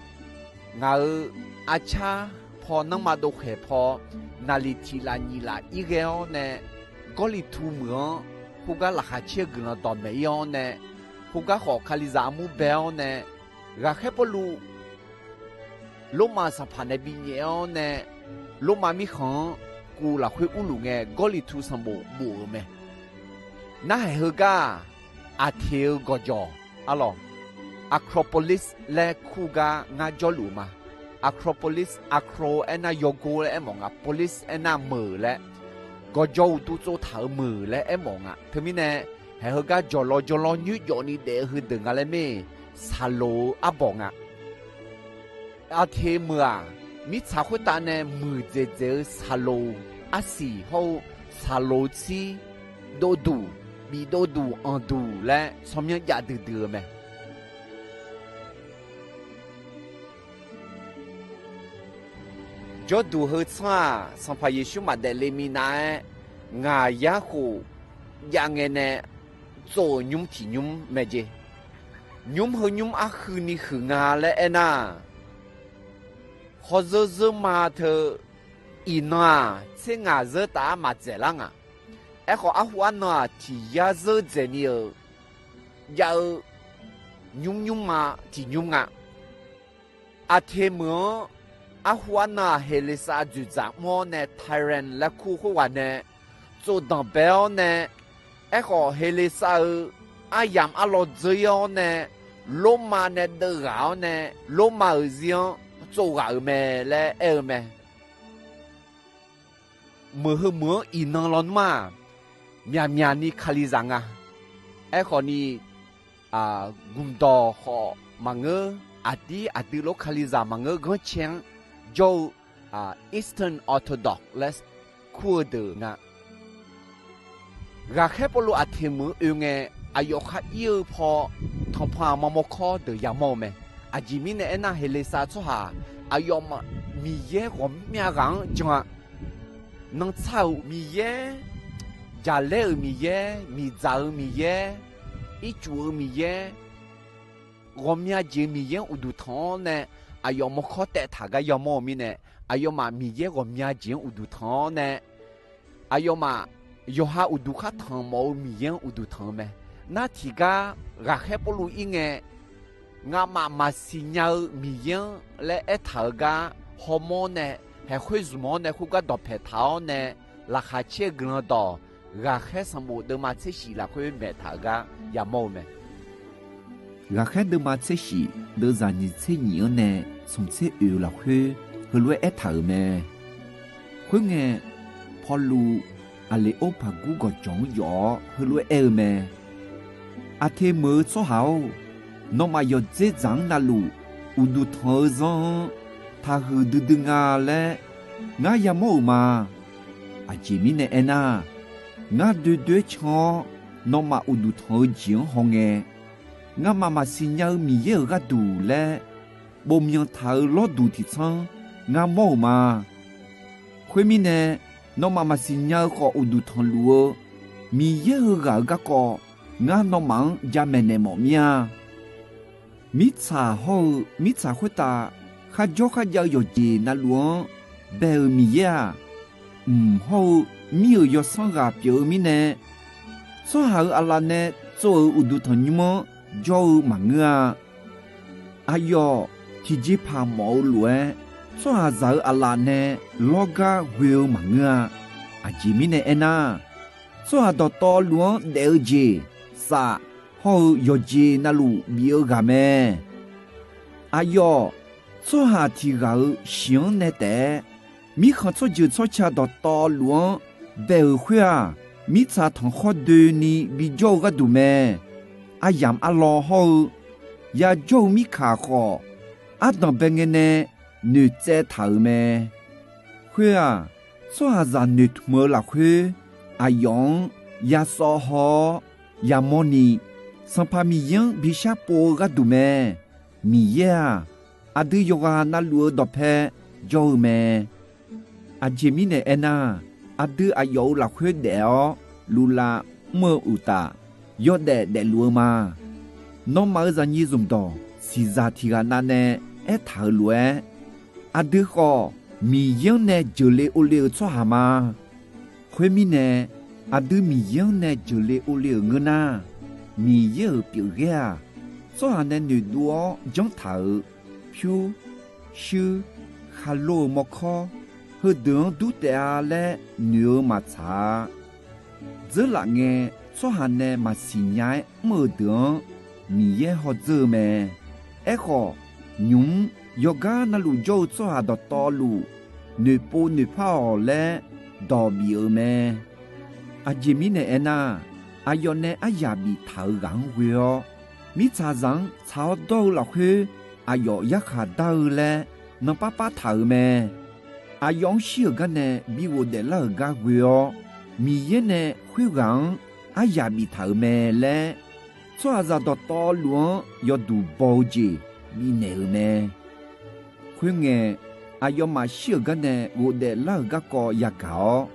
ngaq-euq arcar paw nanrma dovkhaeq paw naqliq tiq laf nyiq laf ir ghae-awr nae, Gawrliqtu meuq-anr khoergar laqkhaq caer-eu guiqlanq dawqmaeq ir-awr nae, khoergar khawf Kalizaq armur bae-awr nae, ghaqkhaer Pawrluv Lormav sanqpaq nae binyaef-awr nae, Lormav mirkhanq-anr kuv lafkhoer urluf ngae, Gawrliqtu sanqbof bof-euq mae. Narhaq heugar-aq, Aqteq-eu gawqjawq arlawq, Acropolis laer kur gar ngar jawrluf-eu ma. Acropolis, Acro aernar yawgor laer aermawf nga, polis aernar meuq laer, gawqjawq uqduq tsovtaq-euq meuq laer aermawf nga. Teumirnae, haeq heugar jawqlawv jawrlawr nyoerjawf ni daef-eu heudeuq nga laer mae. Saqloq-eu arbawq nga. Aqteq meuq-aq, mirtsaq khoertav nae muiqdzaeq dzaeq-eu saqloq arsiq hawr-eu saqloq tsir dovduq, bif dovduq anqduq laer tsawrmyanr jav duidui-eu mae. Jawrduq heu tsanr-aq, Sanqpaq Yeqsur maqdaef le minav-aer, ngaq yar khof jav ngae nae tsov-euq nymr tiq nymr mae jeq. Nymr heu nymr arhuini huiq nga laer aernar, hawzeur zeurma teu iqnan-aq, tser ngaq zeur taf-aer maqdzaeq lar nga. Aerkhawf, arhu arnan-aq, tiq yar zeur dzaeqni-euq jav-eu nymr nymrma tiq nymr nga. Aqteq meuq-anr arhu arnan-aq, Heqleqsav dzoeqdzaq mr-awr nae Tyrant laer kur-eu khoerghaq nae tsov danqbae-awr nae, aerkhawf Heqleqsav-euq aryamq arlawr dzeur-ir-awr nae, Lormav nae deuvghaq-awr nae, Lormav-euq zir-anr tsov ghaq-euq mae laer aer-eu mae. Meuq heu meuq-anr iqnan lawnmr-aq, myaqmyaq ni Kalizaq nga. Aerkhawf ni, gmqdawq khawf maqngeur, aqdir aqdui lof Kalizaq maqngeur ghanrcae-anr jawr-eu Eastern Orthodox laer kur-eu deuq nga. Ghaqkhaer Pawrluv Aqteq meuq-anr oe ngae, aqyawf khar ir-eu paw tanqpanq aqma mawrkawr deuq yamawr-eu mae. Aqjeq mirnae aernar, Heqleqsav tsawrhaq aqyawfmaf Miqyaer ghawqmya ghaq-anr jan-a. Nanrtsar-euq Miqyaer, jaqlaer-euq Miqyaer, miqdzaq-eu Miqyaer, ircuf-eu Miqyaer, ghawqmya jeq-eu Miqyaer-anr uqduq tanq-awr nae, aqyawf mawrkawr taev taq gar yamawr-eu mirnae, aqyawfmaf Miqyaer ghawqmya jeq-anr uqduq tanq-awr nae, aqyawfmaf yawqha uqduq khar tanq mawf-eu Miqyaer-anr uqduq tanq-eu mae. Nar tiqgar ghaqkhaer Pawrluv ir ngae, ngamaf maqsiq nya-eu Miqyaer-anr laer aertaq-euq gar hawmawr nae, haeqkhoer zmq-awr nae, khoergar dawqpae taq-awr nae, laqkhaq caer-eu guiqlanq dawq, ghaqkhaer sanqbof deuvma tser shif lafkhoer maeq taq-euq gar yamawr-eu mae. Ghaqkhaer deuvma tser shif deuvzaq nyiq tser nyiq-anr nae smq tser oeq-eu lafkhoer heulof-aer aertaq-euq mae. Khoerngae, Pawrluv Aqleqor paqgur gawqjawq-anr yawf-awr heulof-aer aer-eu mae. Aqteq meuq-eu tsawrhaq-or, nawmaf yawqdzer dzaq-anr navluf uqduq tanq-eu zanr-anr taqhuiq duidui nga laer ngar yamawr-euq ma. Aqjeq mirnae aernar, ngar doe doer can-awr nawmaf uqduq tanq-eu jeq-anr hawngae, ngamaf maqsiq nya-eu Miqyaer-euq gharduq laer bof myanq taq-euq lawrduq tiq tsanr ngar mawr-euq ma. Khoermirnae, nawmaf maqsiq nya-eu khawf uqduq tanqluf-eu Miqyaer heughaq-euq garkawv ngar nawmaf-anr jamaeq naeq mawf mir-a. Mirtsaq hawr-eu mirtsaq khoertav kharjawr kharjav-eu yawqjeq navluf-anr bae-euq Miqyaer-aq, mq hawr-eu mir-euq yawsanr ghaq pyeuf-eu mirnae, tsawrhaq-euq aqlaf nae tsov-euq uqduq tanqnymr-anr jawr-eu maqngeur-a. Aqyawf tiqjeqpaq mawf-eu lof-aer, tsawrhaqzaq-euq aqlaf nae lawrgar ghoe-eu maqngeur-a. Aqjeq mirnae aernar, tsawrhaq dawqtawvluf-anr daef-eu jeq, saf hawr-eu yawqjeq navluf bif-eu ghaq mae. Aqyawf, tsawrhaq tiq ghaq-euq shiq-anr nae taef-aer, mirkhanq tsawrjeuq tsawrca dawqtawvluf-anr bae-euq khoer-aq, mirtsaq tanqkhawr doeni bijawr-eu gharduq mae. Aryamq arlawr hawr-eu yajawr-eu mirkaq khawf, ardanq bae ngae nae noeqtsaev taq-euq mae. Khoer-aq, tsawrhaqzaq noeqtmq-eu lafkhoer, aqyawf-anr yasawv haw-awr yamawr ni, Sanqpaq Miqyaer-anr bi sharpov-eu gharduq mae. Miqyaer-aq, aqdui yawqghaq navluf-eu dawqpae jawr-eu mae. Aqjeq mirnae aernar, aqdui aqyawf-euq lafkhoer daef-awr luflav mr-eu uqtaf, yawdaef daefluf-eu ma. Nawmaf-euq zaqnyiq zmqdawq siqzaq tiq ghaq navnae aertaq-euq lof-aer, aqdui khawf Miqyaer-anr nae jeuqle ovle-euq tsawrhaq ma. Khoermirnae, aqdui Miqyaer-anr nae jeuqle ovle-euq ngeur nar, Miqyaer-euq pyeufghaer-aq, tsawrhaq nae noeqdov-awr janr taq-euq pyur, shuir, khaqlo-euq mawrkawr, heudeuq-anr dur taef-a laer noeq-eu maqtsaq-a. Dzeurlaf ngae, tsawrhaq nae maqsiq nya-aer mr-euq deuq-anr Miqyaer hawdzeur-eu mae. Aerkhawf, nymq-mr yawqgar navluf jawr-eu tsawrhaq dawqtawvluf, noeqpov noeqpar-awq laer dawq bif-euq mae. Aqjeq mirnae aernar, aqyawf nae aryaq biftaq-euq ghaq-anr ghoe-awr, mirtsaqzaq-anr tsaq-awr dawr-eu lafkhoer aqyawf yarkhaq dar-eu laer nanpar par taq-euq mae. aqyawf-anr shir-euq gar nae bi ghofdaef lar-euq gar ghoe-awr, Miqyaer nae khoerghaq-anr aryaq biftaq-euq mae laer, tsawrhaqzaq dawqtawvluf-anr yawduq baw-eu jeq bifnaeq-euq mae. Khoerngae, aqyawfmaf shir-euq gar nae ghofdaef lar-euq garkawv yagaq-awr,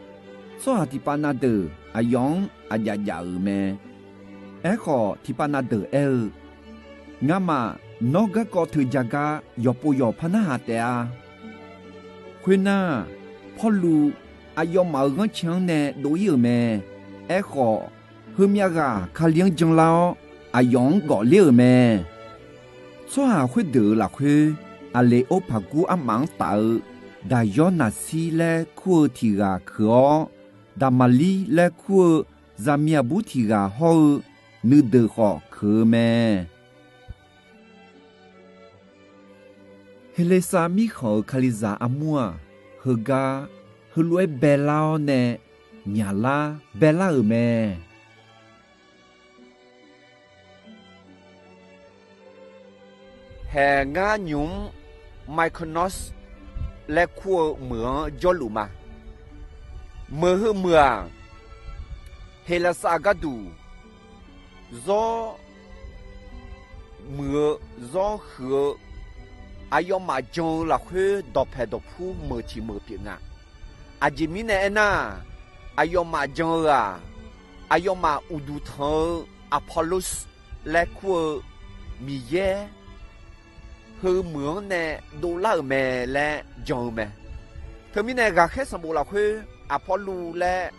tsawrhaq tiqpav na deuq aqyawf-anr aqjaf jaf-euq mae. Aerkhawf, tiqpav na deuq aer-eu, Ngamaf nawr garkawv teuja gar yawqpov yawq par narhaq taef-a. Khoernar, Pawrluv aqyawfmaf-euq ghanrcae-anr nae dov-ir-euq mae. Aerkhawf, heumyav ghaq Kali-anr janlar-awr, aqyawf-anr gawfler-euq mae. Tsawrhaq khoerdeuq-euq lafkhoer, Aqleqor paqgur armaf-anr taf-eu Daqyawr Naqsir laer kur-eu tiq ghaq keuq-awr, Daqmaqlir laer kur-eu zaqmiq aqbur tiq ghaq hawr-eu nuideuq khawf keuq-eu mae. Heqleqsav mirkhanq-euq Kalizaq armur-aq, heugar heulof-aer baelar-awr nae myaqlar baelar-euq mae. Haeq ngar nymq-mr Mykonos laer kur-eu meuq-anr jawrluf ma. Meuq heu meuq-aq, Heqlaqsar gharduq zawr muiq-eu, zawr huiq-eu, aqyawfmaf jan-eu lafkhoer dawqpaeq dawqpur meuq tiq meuq pyeuf nga. Aqjeq mirnae aernar, aqyawfmaf jan-eu-aq, aqyawfmaf uqduq tanq-eu Apollos laer kur-eu miqyaer heu meuq-anr nae dovlar-euq mae laer jan-eu mae. Teumirnae, ghaqkhaer sanqbof lafkhoer Apollos laer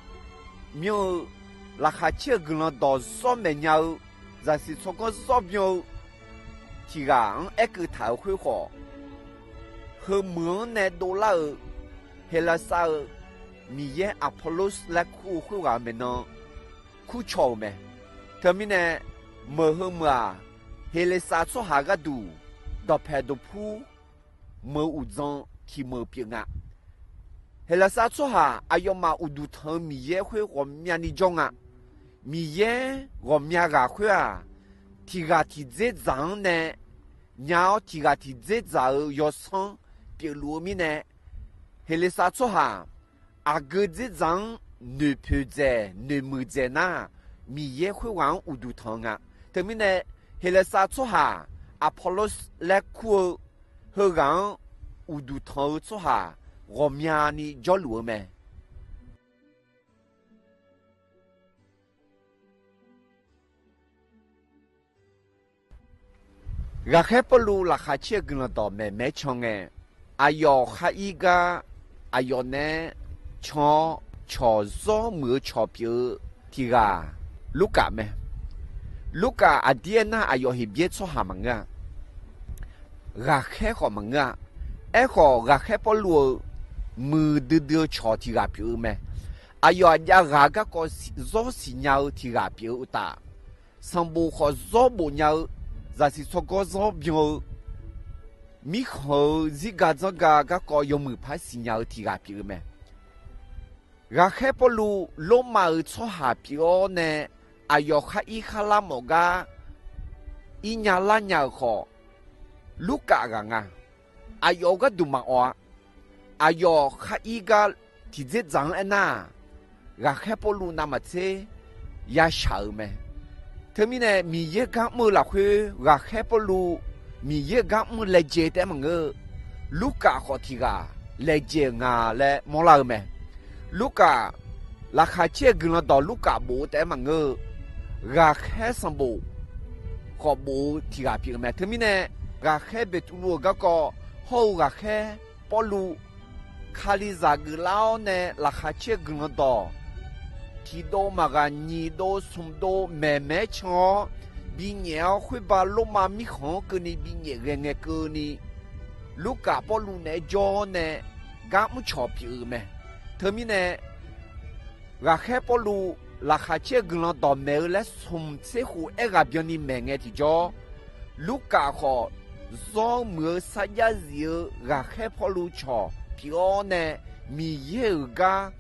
myanr-eu laqkhaq caer-eu guiqlanq dawq zawr maeqnya-eu, zaqsiq tsawrganr zawr byan-eu tiq ghaq-anr aerkeuv taq-euq khoer khawf, heu meuq-anr nae dovlar-euq Heqlaqsar-euq miqyaer Apollos laer kur-eu khoerghaq-euq maeqnan kurcaw-euq mae. Teumirnae, meuq heu meuq-aq, Heqlaqsar tsawrhaq gharduq dawqpaeq dawqpur meuq uqdzan tiq meuq pyeuf nga. Heqlaqsar tsawrhaq aqyawfmaf uqduq tanq-eu miqyaer khoer ghawqmyani jawr nga. Miqyaer ghawqmya ghaq khoer-aq, tiq ghaq tiq dzerdzaq-anr nae nya-awr, tiq ghaq tiq dzerdzaq-euq yawsanr pyeufluf-eu mirnae, Heqlaqsar tsawrhaq aqgeu dzerdzaq-anr noeqpoeq dzaeq noeqmuiq dzaeq nar, miqyaer khoerghaq-anr uqduq tanq-eu nga. Teumirnae, Heqlaqsar tsawrhaq Apollos laer kur-eu heughaq-anr uqduq tanq-eu tsawrhaq ghawqmyani jawrluf-eu mae. Ghaqkhaer Pawrluv laqkhaq caer-eu guiqlanq dawq maeqmaeq-aer can ngae, aqyawf khar ir gar aqyawf naeq-aer can-awr cawq zawr muiq-eu cawq pyeuf-eu tiq ghaq Lurkaf mae. Lurkaf aqdir aernar, aqyawf Heqbyaer tsawrhaq maqngeur-a. Ghaqkhaer khawf maqngeur-a. Aerkhawf, ghaqkhaer Pawrluv-euq muiqdui dui-eu cawq tiq ghaq pyeuf-eu mae. Aqyawf aqjav ghaq garkawv zawr siqnya-eu tiq ghaq pyeuf-eu uqtaf, sanqbof khawf zawr bofnya-eu, zaqsiq tsawrganr zanr byan-eu, mirkhanq-euq zirga dzanrga garkawv yawmuiq par siqnya-eu tiq ghaq pyeuf-eu mae. Ghaqkhaer Pawrluv Lormav-euq tsawrhaq pyeuf-awr nae, aqyawf khar ir khar lar mawf gar irnya larnya-euq khawf, Lurkaf ghaq nga. Aqyawf-euq gharduq maqawq-a. Aqyawf khar ir gar tiqdzerdzaq-anr aernar, ghaqkhaer Pawrluv navmaqtser yashaq-euq mae. Teumirnae, Miqyaer gar mr-eu lafkhoer ghaqkhaer Pawrluv Miqyaer-euq gar mr laejae taef-aer maqngeur-eu, Lurkaf khawf tiq ghaq laejae-euq nga laer mawrlar-eu mae. Lurkaf, laqkhaq caer-eu guiqlanq dawq Lurkaf bof-eu taef-aer maqngeur-eu, ghaqkhaer sanqbof khawf bof-eu tiq ghaq pyeuf-eu mae. Teumirnae, ghaqkhaer Beqtuvluv-euq garkawv hawr-eu ghaqkhaer Pawrluv Kalizaq geuflar-awr nae laqkhaq caer-eu guiqlanq dawq tiqdov maqghaq nyiq dov smq dov maeqmaeq-aer can-awr binyaef-awr, khoerba Lormav mirkhanq-anr keuvni binyaef ghae ngae keuvni, Lurkaf Pawrluv naeq-aer jawr-awr nae gar mrcawq pyeuf-eu mae. Teumirnae, ghaqkhaer Pawrluv laqkhaq caer-eu guiqlanq dawqmaeq-eu laer smq tser khof aerghaq byanni maeq ngae tiqjawr, Lurkaf khawf zawr muiq-eu sarjax zif-eu ghaqkhaer Pawrluv cawq pyeuf-awr nae Miqyaer-euq gar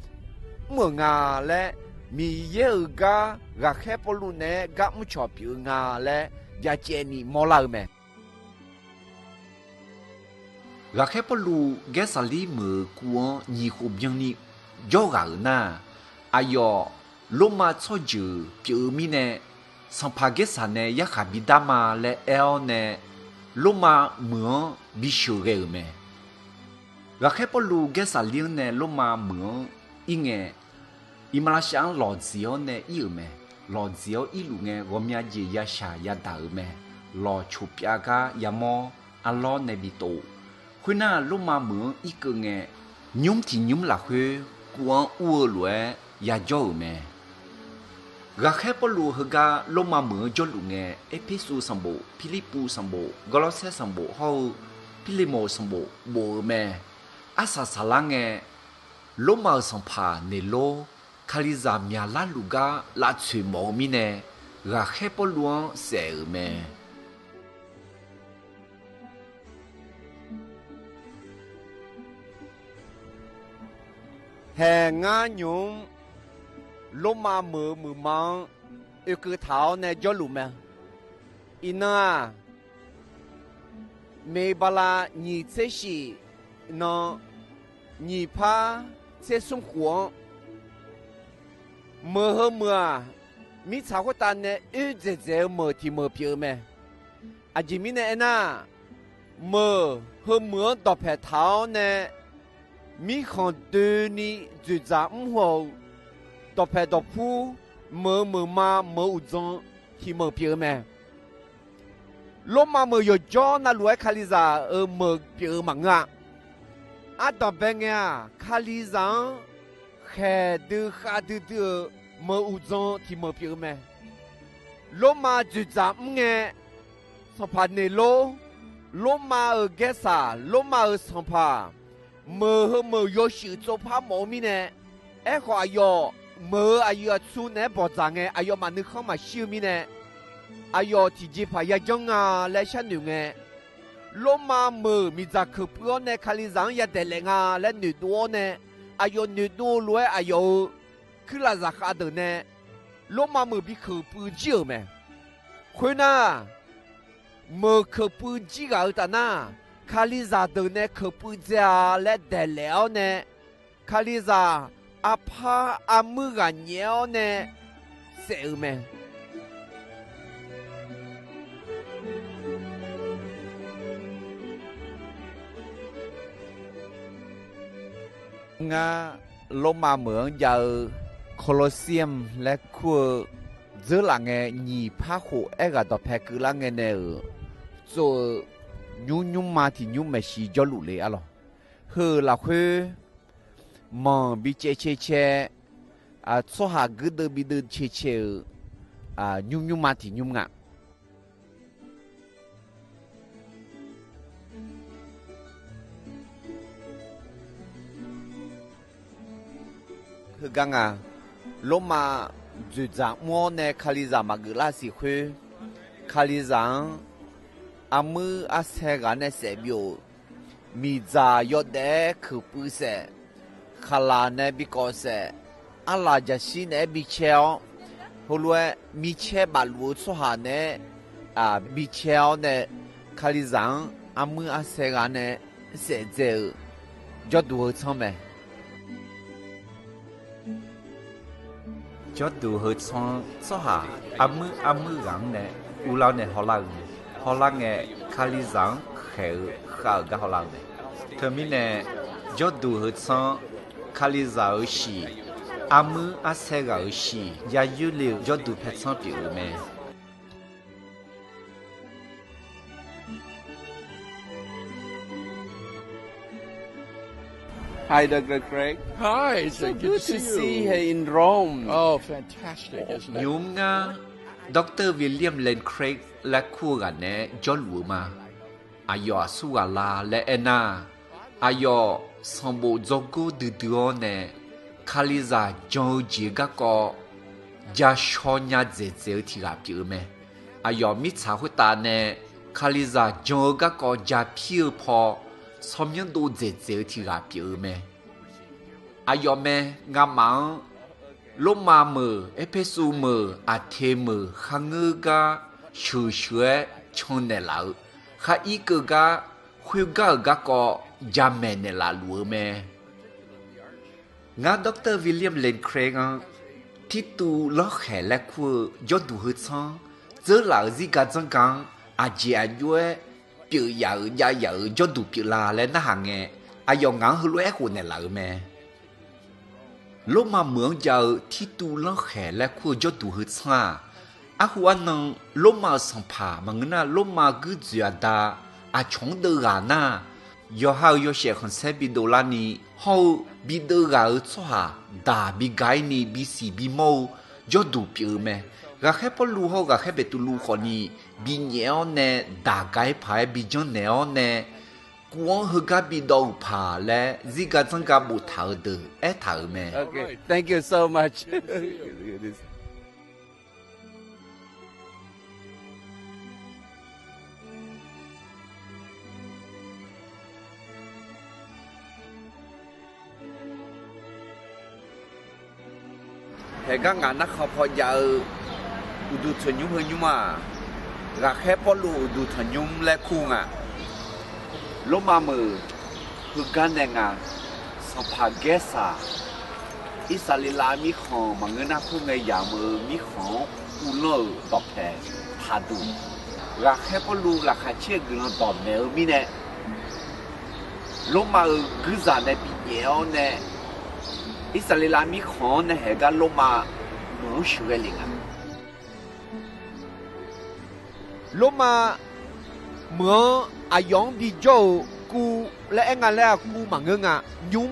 mr-euq nga laer, Miqyaer-euq gar ghaqkhaer Pawrluv naeq-aer gar mrcawq pyeuf-eu nga laer byacaevni mawrlar-eu mae. Ghaqkhaer Pawrluv Gaersaqlir meuq-euq kuv-anr nyiq khof byanni jawr ghaq-euq nar, aqyawf Lormav tsawrjeuq pyeuf-eu mirnae, sanqpaq Gaersaq nae yarkhaq bidar ma laer aer-awr nae, Lormav meuq-anr bisheuq ghae-euq mae. Ghaqkhaer Pawrluv Gaersaqlir-anr nae Lormav meuq-anr ir ngae, iqmalavshav-anr lawqdziq-awr nae ir-euq mae. Lawqdziq-awr irluf ngae, ghawqmya jeq yashaq yadaq-euq mae. Lawq coqpyav gar yamawr arlawr nae bitov. Khoernar, Lormav meuq-anr irkeuv ngae, nymr tiq nymr lafkhoer kuv-anr ur-eu lof-aer yajawr-euq mae. Ghaqkhaer Pawrluv heugar Lormav meuq-anr jawrluf ngae, Erpersu sanqbof, Pirlirpuv sanqbof, Gawrlawrsaer sanqbof hawr-eu Pirlemoq sanqbof bof-eu mae. Arsaq saqlar ngae, Lormav-euq sanqpaq Neqlor, Kalizaq myaqlar luf gar lavtsoeq mawf-eu mirnae, ghaqkhaer Pawrluv-anr saef-euq mae. Haeq ngar nymq-mr Lormav meuq-eu muiqma-anr oekeuv taq-awr nae jawrluf mae. Iqnan-aq, Meqbala nyiq tser shif nan nyiq par tser smr khof-anr, meuq heu meuq-aq, mirtsaq khoertav nae oerdzaeq dzaeq-eu meuq tiq meuq pyeuf-eu mae. Aqjeq mirnae aernar, meuq heu meuq-anr dawqpaeq taq-awr nae, mirkhanq doeni dzoeqdzaq mr haw-eu dawqpaeq dawqpur, meuq-eu meuqma, meuq-eu uqdzan tiq meuq pyeuf-eu mae. Lormav meuq yawqjawr navluf-aer Kalizaq-euq meuq pyeuf-eu maqngeur-a. Ardanqbae ngae-aq, Kalizaq-anr khaeq dui khav duidui-euq meuq uqdzan tiq meuq pyeuf-eu mae. Lormav dzoeqdzaq mr ngae, sanqpaq Neqlor, Lormav-euq Gaersaq, Lormav-euq sanqpaq, meuq heu meuq yawshuif tsovpar mawf-eu mirnae, aerkhawf aqyawf meuq-eu aqyuif aqtsu naeq-aer bawqdzaq ngae, aqyawfmaf nuikhanr maqshir-eu mirnae, aqyawf tiqjeqpaq yajanr nga laer sharnoeq ngae, Lormav meuq miqdzaq keuq puiv-awr nae Kalizaq-anr yadaeq laef nga laer noeqdov-awr nae, aqyawf noeqdov-eu lof-aer aqyawf-euq kuirlaf zaqkhav deuq nae Lormav meuq bi keuq puiv jir-euq mae. Khoernar, meuq keuq puiv jir ghaq-eu taf nar, Kalizaq deuq nae keuq puiv dzae-a laer daeqlaef-awr nae, Kalizaq arpar armuir ghaq nyaef-awr nae saef-euq mae. Ngar, Lormav meuq-anr jav-eu Colosseum laer kur-eu dzeurlaf ngae, nyiq par khof aerghaq dawqpae keuvlar ngae nae-euq tsov-eu nymr nymrma tiq nymr maeqshi jawrluf le arlawq. Heu-euq lafkhoer manq bi caev cae cae, tsawrhaq guirdeuv bideuv cae cae-euq nymr nymrma tiq nymr nga. Heugar nga, Lormav dzoeqdzaq mr-awr nae Kalizaq maqgeuf lar siq khoer, Kalizaq-anr armuir arsae ghaq nae saef byov-euq, miqdzaq yawdaef-aer keuq puiv saef, khaqlaq nae bi kawv saef, arlaq jaqshir naeq-aer bi cae-awr, heulof-aer micaer bafluf-eu tsawrhaq naeq-aer bi cae-awr nae, Kalizaq-anr armuir arsae ghaq nae saef dzae-euq jawrduq heu tsanr mae. Jawrduq heu tsanr-anr tsawrhaq armuir armuir ghaq-anr nae uvlar-awr nae hawlar-eu mae. Hawlar ngae, Kalizaq-anr khaeq-eu khav-euq gar hawlar-eu mae. Teumirnae, jawrduq heu tsanr-anr Kalizaq-euq shiq, armuir arsae ghaq-euq shiq yayoer le-eu jawrduq paer tsanr pyeuf-eu mae. Hi, Doctor Craig. Hi, it's so good to see you here in Rome. Oh, fantastic, isn't it? Nymq-mr ngar, Doctor William Lane Craig laer kur-eu ghaq naeq-aer jawrluf-eu ma. Aqyawf aqsur ghaq la laer aernar, aqyawf sanqbof dzawrgor duidui-awr nae Kalizaq jan-eu jeq garkawv ja shaw nya dzaeqdzaeq-eu tiq ghaq pyeuf-eu mae. Aqyawf mirtsaq khoertav nae Kalizaq jan-eu garkawv ja pir-eu paw tsawrmyanr dov dzaeqdzaeq-eu tiq ghaq pyeuf-eu mae. Aqyawf mae, ngamaf-anr Lormav meuq, Erpersu meuq, Aqteq meuq kharngeur gar sheuqsheuq-aer cannaeq laf-eu, khar irkeuv gar khoergar-euq garkawv jamaeq naeqlaf luf-eu mae. Ngar Doctor William Lane Craig-anr Tirtuv lanrkhaeq laer kur-eu jawrduq heu tsanr dzeurlaf-euq zirgar dzanrgar-anr aqjeq aqjox-aer pyeuf yaf-euq jav yaf-euq jawrduq pyeuflar laer narhaq ngae, aqyawf ngaq-anr heulof-aer aerkhof naeqlaf-euq mae. Lormav meuq-anr jav-eu Tirtuv lanrkhaeq laer kur-eu jawrduq heu tsanr-aq, arhu arnan Lormav-euq sanqpaq maqngeur nar, Lormav guirdzoeq aqda aqcawq-anr deuv ghaq nar, yawqha-euq yawshaef khanqsaer bidov larni hawr-eu bideuv ghaq-euq tsawrhaq daq biga-ir ni bisiq bimawr-eu jawrduq pyeuf-eu mae. Ghaqkhaer Pawrluv hawr-eu ghaqkhaer Beqtuvluv khawfni binyaef-awr nae daq ga-ir paq-aer bijanr naeq-awr nae, kuv-anr heugar bidawv-euq paq laer zirgar dzanrgar boftaq-euq deuq aertaq-euq mae. Haeqgar ngaq narkhan paw jav-eu uqduq tanqnymr heu nymr-aq, ghaqkhaer Pawrluv uqduq tanqnymr laer kur nga. Lormav meuq heugar nae nga, sanqpaq Gaersaq, Irsaqleqlav mirkhanq maqngeur nar khoerngae yamq-eu mirkhanq-anr uvlanr-euq dawqpaeq taqduq, ghaqkhaer Pawrluv laqkhaq caer-eu guiqlanq dawqmaeq-eu mirnae, Lormav-euq guirzaq nae binyaef-awr nae, Irsaqleqlav mirkhanq-anr nae haeqgar Lormav meuq-anr sheuqghae lef nga. Lormav meuq-anr aqyawf-anr bijawr-euq kuv laer aer nga laer-aq, kuv maqngeur nga. Nymr,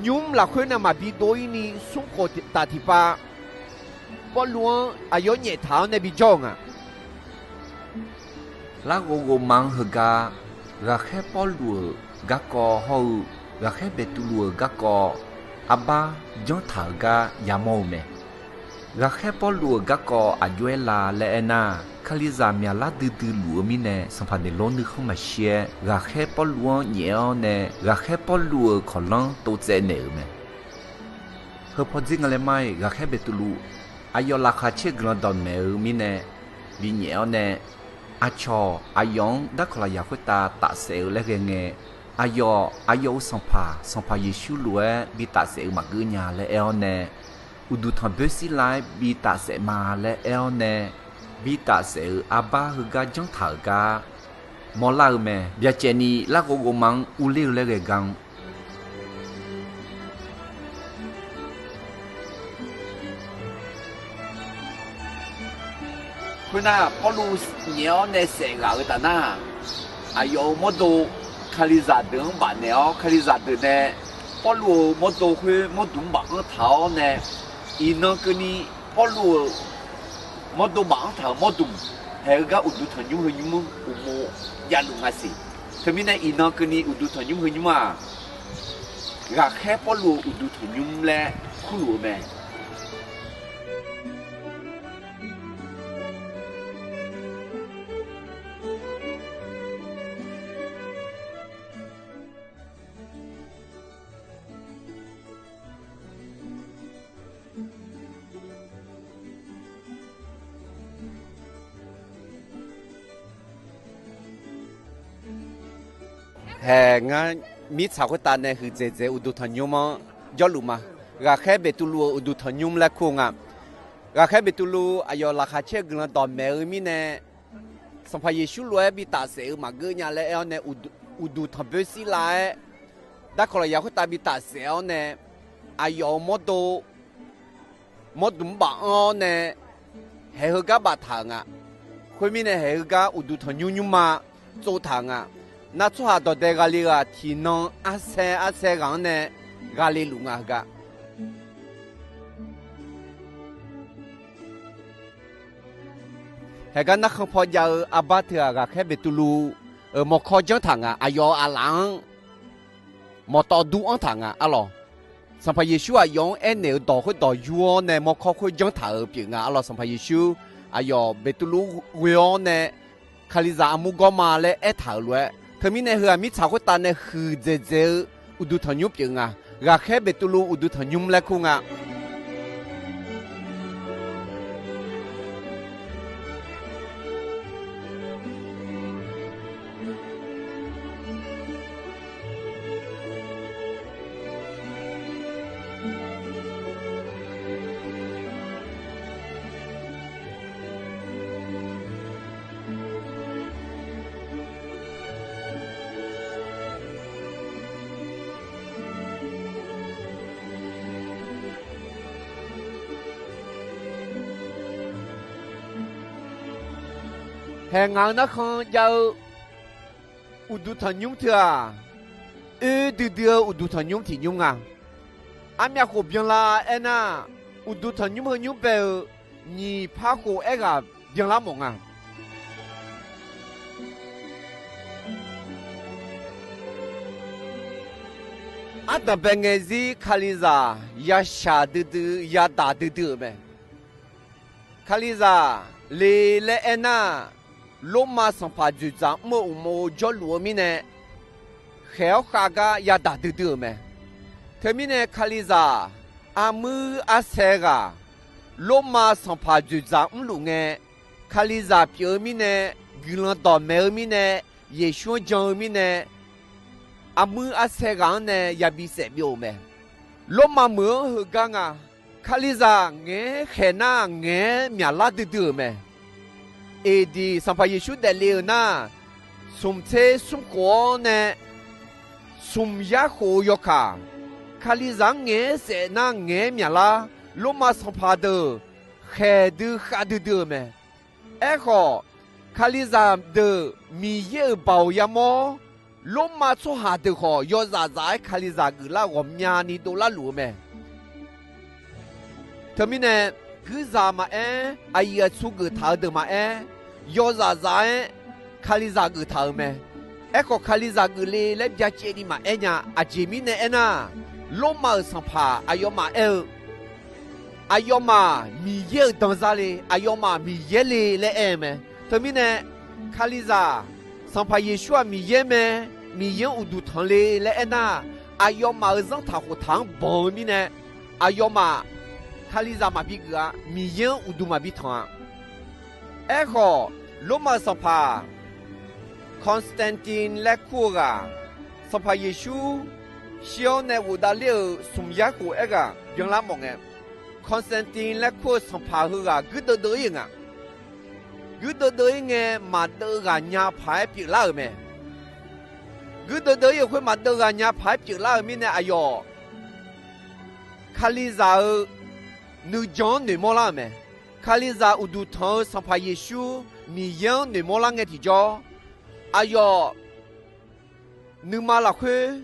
nymr lafkhoer nae maqbi dov-ir ni smrkhof taf tiqpav, Pawrluv-anr aqyawf-anr nyaeftaq-awr nae bijawr-euq nga. Larghov ghovma-anr heugar, ghaqkhaer Pawrluv-euq garkawv hawr-eu ghaqkhaer Beqtuvluv-euq garkawv arbar janr taq-euq gar yamawr-eu mae. Ghaqkhaer Pawrluv-euq garkawv aqjox-aer la laer aernar, Kalizaq myaqlar duidui luf-eu mirnae, sanqpaq Neqlawr nuikhanr maqshir-aer, ghaqkhaer Pawrluv-anr nyaef-awr nae, ghaqkhaer Pawrluv-euq kawqlanr tovtsaev naeq-euq mae. Heu pawdzer nga laer mar-iq, ghaqkhaer Beqtuvluv aqyawf laqkhaq caer guiqlanq dawqmaeq-eu mirnae binyaef-awr nae, aqcawq aqyawf-anr darkawq lafyaq khoertav tafsaef-eu laer ghae ngae, aqyawf aqyawf-euq sanqpaq, Sanqpaq Yeqsur lof-aer bi tafsaef-eu maqgeur nya laer aer-awr nae, uqduq tanqboer shirlav-aer bi tafsaef ma laer aer-awr nae, bi tafsaef-euq arbar heugar janr taq-euq gar mawrlar-eu mae. Byacaevni larghov ghovma-anr urler-eu laer ghae gar-anr, khoernar, Pawrluv nyaef-awr nae saef ghaq-eu taf nar, aqyawf-euq mawrdo Kalizaq deuq-anr bafnaeq-awr, Kalizaq deuq nae Pawrluv-euq mawrdo khoer mawrdmq-anr baf-anr taq-awr nae, iqnan keuvni Pawrluv-euq mawrdo baf-anr taq-euq mawrdmq haeq-eu gar uqduq tanqnymr heu nymr-anr uqmov javluf nga siq. Teumirnae iqnan keuvni uqduq tanqnymr heu nymr-aq, ghaqkhaer Pawrluv-euq uqduq tanqnymr laer kurluf-eu mae. Hae ngar mirtsaq khoertav nae huiqdzaeq dzaeq-eu uqduq tanqnymr-anr jawrluf ma. Ghaqkhaer Beqtuvluv-euq uqduq tanqnymr laer kur-eu nga. Ghaqkhaer Beqtuvluv aqyawf laqkhaq caer-eu guiqlanq dawqmaeq-eu mirnae, Sanqpaq Yeqsur lof-aer bi tafsaef-eu maqgeur nya laer aer-awr nae, uqduq tanqboer shirlav-aer darkawq lafyaq khoertav bi tafsaef-awr nae, aqyawf-euq mawrdo mawrdmq-anr baf-anr-awr nae, haeq heugar baftaq-euq nga. Khoermirnae haeq heugar uqduq tanqnymr nymrma tsovtaq-euq nga. Nar tsawrhaq dawqdae ghale-eu-aq, tiqnan arsaer arsaer ghaq-anr nae ghale luf nga heugar. Haeq gar narkhan paw jav-eu arbar teu-aq, ghaqkhaer Beqtuvluv-euq mawrkawr janrtaq nga. Aqyawf-euq aqlaf-anr mawqtawv dur anrtaq nga arlawq. Sanqpaq Yeqsur aqyawf-anr aernaeq-euq dawq khoerdawq yur-awr nae mawrkawr khoer janrtaq-euq pyeuf nga arlawq. Sanqpaq Yeqsur aqyawf Beqtuvluv ghoe-awr nae, Kalizaq armur gawr ma laer aertaq-euq lof-aer, teumirnae heu-aq mirtsaq khoertav nae huiqdzaeq dzaeq-eu uqduq tanqnymr pyeuf nga. Ghaqkhaer Beqtuvluv uqduq tanqnymr laer kur nga. Haeq ngaq-euq narkhan jav-eu uqduq tanqnymr teu-aq, oe duidui-eu uqduq tanqnymr tiq nymr nga. Armyav khof byanlar aernar, uqduq tanqnymr heu nymr bae-eu nyiq par khof aerghaq byanlar mawf nga. Ardanq bae ngae zir Kalizaq yashaq duidui, yadaq duidui-euq mae. Kalizaq le laer aernar, Lormav sanqpaq dzoeqdzaq mr-eu uqmov jawrluf-eu mirnae, khaeq-awr khav gar yadaq duidui-euq mae. Teumirnae Kalizaq armuir arsae ghaq Lormav sanqpaq dzoeqdzaq mrluf ngae, Kalizaq pyeuf-eu mirnae, guiqlanq dawqmaeq-eu mirnae, Yeqsur-anr jan-eu mirnae, armuir arsae ghaq-anr nae yabi saef byov-euq mae. Lormav meuq-anr heugar nga. Kalizaq ngaeq-aer khaeq nar, ngaeq-aer myaqlar duidui-euq mae. Eqdiq Sanqpaq Yeqsur daefle-euq nar, smq tser smr khof-awr nae smq yar khof-eu yawkaq, Kalizaq-anr ngaeq-aer saef nar ngaeq-aer myaqlar, Lormav sanqpaq deuq khaeq dui khav duidui-euq mae. Aerkhawf, Kalizaq deuq Miqyaer-euq baoq yamawr-awr, Lormav tsawrhaq deuq khawf yawzaf zaf-aer Kalizaq geuflar ghawqmyani dovlar luf-eu mae. Teumirnae, guirzaq maqaer, aqyuif aqtsu geuf taq-eu deuq maqaer, yawzaf zaf-aer Kalizaq geuf taq-euq mae. Aerkhawf, Kalizaq geuf le laer byacaevni maqaer nya. Aqjeq mirnae aernar, Lormav-euq sanqpaq aqyawfmaf aer-eu, aqyawfmaf Miqyaer-euq danzar le, aqyawfmaf Miqyaer le laer aer-eu mae. Teumirnae, Kalizaq, Sanqpaq Yeqsur-aq Miqyaer mae, Miqyaer-anr uqduq tanq le laer aernar, aqyawfmaf-euq zanrtaq khoftaq-anr banq-eu mirnae, aqyawfmaf Kalizaq maqbi geuf-a. Miqyaer-anr uqduq maqbi tanq-a. Aerkhawf, Lormav-euq sanqpaq Constantine laer kur-eu ghaq, Sanqpaq Yeqsur shir-awr nae ghofdav ler-euq smq yar khof aerghaq byanlar mawf ngae, Constantine laer kur-eu sanqpaq heughaq guirdeuv deuv ir-euq nga. Guirdeuv deuv ir ngae, maqdeuv ghaq nya paq-aer pyeuflar-euq mae. Guirdeuv deuv ir-euq khoer maqdeuv ghaq nya paq-aer pyeuflar-euq mirnae, aqyawf Kalizaq-euq nuijan-anr noeqmawr lar-euq mae. Kalizaq uqduq tanq-eu Sanqpaq Yeqsur Miqyaer-anr noeqmawr lar ngae tiqjawr, aqyawf nuima lafkhoer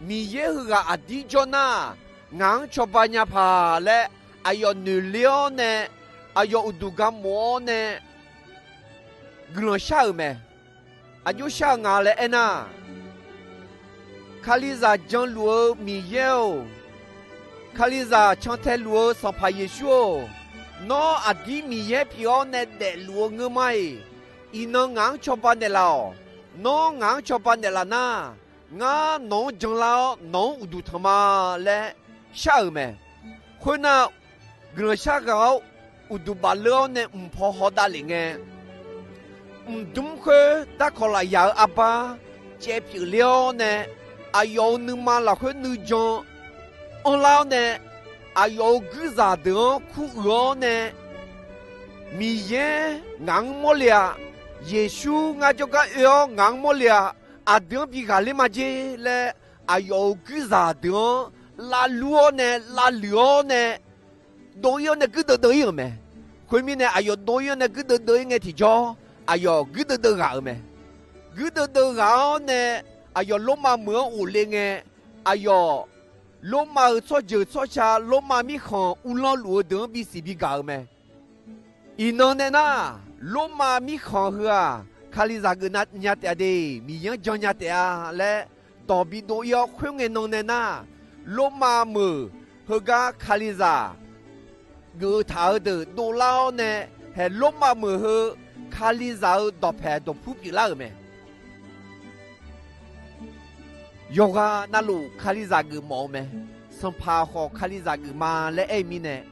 Miqyaer heughaq aqdir jawr nar, ngaq-anr cawba nya paq laer aqyawf noeqler-awr nae, aqyawf uqduq ga mof-awr nae guiqlanq shar-euq mae. Aqjox shar-eu nga laer aernar, Kalizaq janluf-eu Miqyaer-or, Kalizaq cantae luf-eu Sanqpaq Yeqsur-or, nawr aqdir Miqyaer pyeuf-awr nae daefluf-eu ngeurma-iq, iqnan ngaq-anr cawba naeqlaf-awq. Nawr ngaq-anr cawba naeqlaf nar, ngar nawq-anr janlar-awr nawq-anr uqduq tanq ma laer shar-euq mae. Khoernar, guiqlanq shar ghaq-awr uqduq bafleur-awr nae mq paw hawdav lef ngae, mqdmr khoer darkawq lafyaq-eu arbar caev pyeufler-awr nae, aqyawf-euq nuima lafkhoer nuijan anrlar-awr nae, aqyawf-euq guirzaq deuq-anr kuruiq-awr nae, Miqyaer ngaq-anr mawrle-a, Yeqsur ngar jawrgar oe-awr ngaq-anr mawrle-a, aqdui-anr bi ghaqler majer laer, aqyawf-euq guirzaq deuq-anr lavlur-awr nae lavluiq-awr nae dov ir-awr nae guirdeuv deuv ir-euq mae. Khoermirnae, aqyawf dov ir-awr nae guirdeuv deuv ir ngae tiqjawr, aqyawf guirdeuv deuv ghaq-euq mae. Guirdeuv deuv ghaq-awr nae, aqyawf Lormav meuq-anr ghofle ngae, aqyawf Lormav-euq tsawrjeuq tsawrca, Lormav mirkhanq uvlanr luf-eu deuq-anr bisiq bigaq-euq mae. Iqnan nae nar, Lormav mirkhanq heu-aq, Kalizaq geuf nya taef-a de, Miqyaer-anr jan nya taef-a laer dawq bidov ir-awr, khoerngae nan nae nar, Lormav meuq heugar Kalizaq geuf-eu taq-eu deuq dovlar-awr nae, haeq Lormav meuq heu Kalizaq-euq dawqpaeq dawqpur pyeuflar-euq mae. Yawqghaq navluf Kalizaq geufmawf-eu mae. Sanqpaq khawf Kalizaq geufma laer aer-eu mirnae,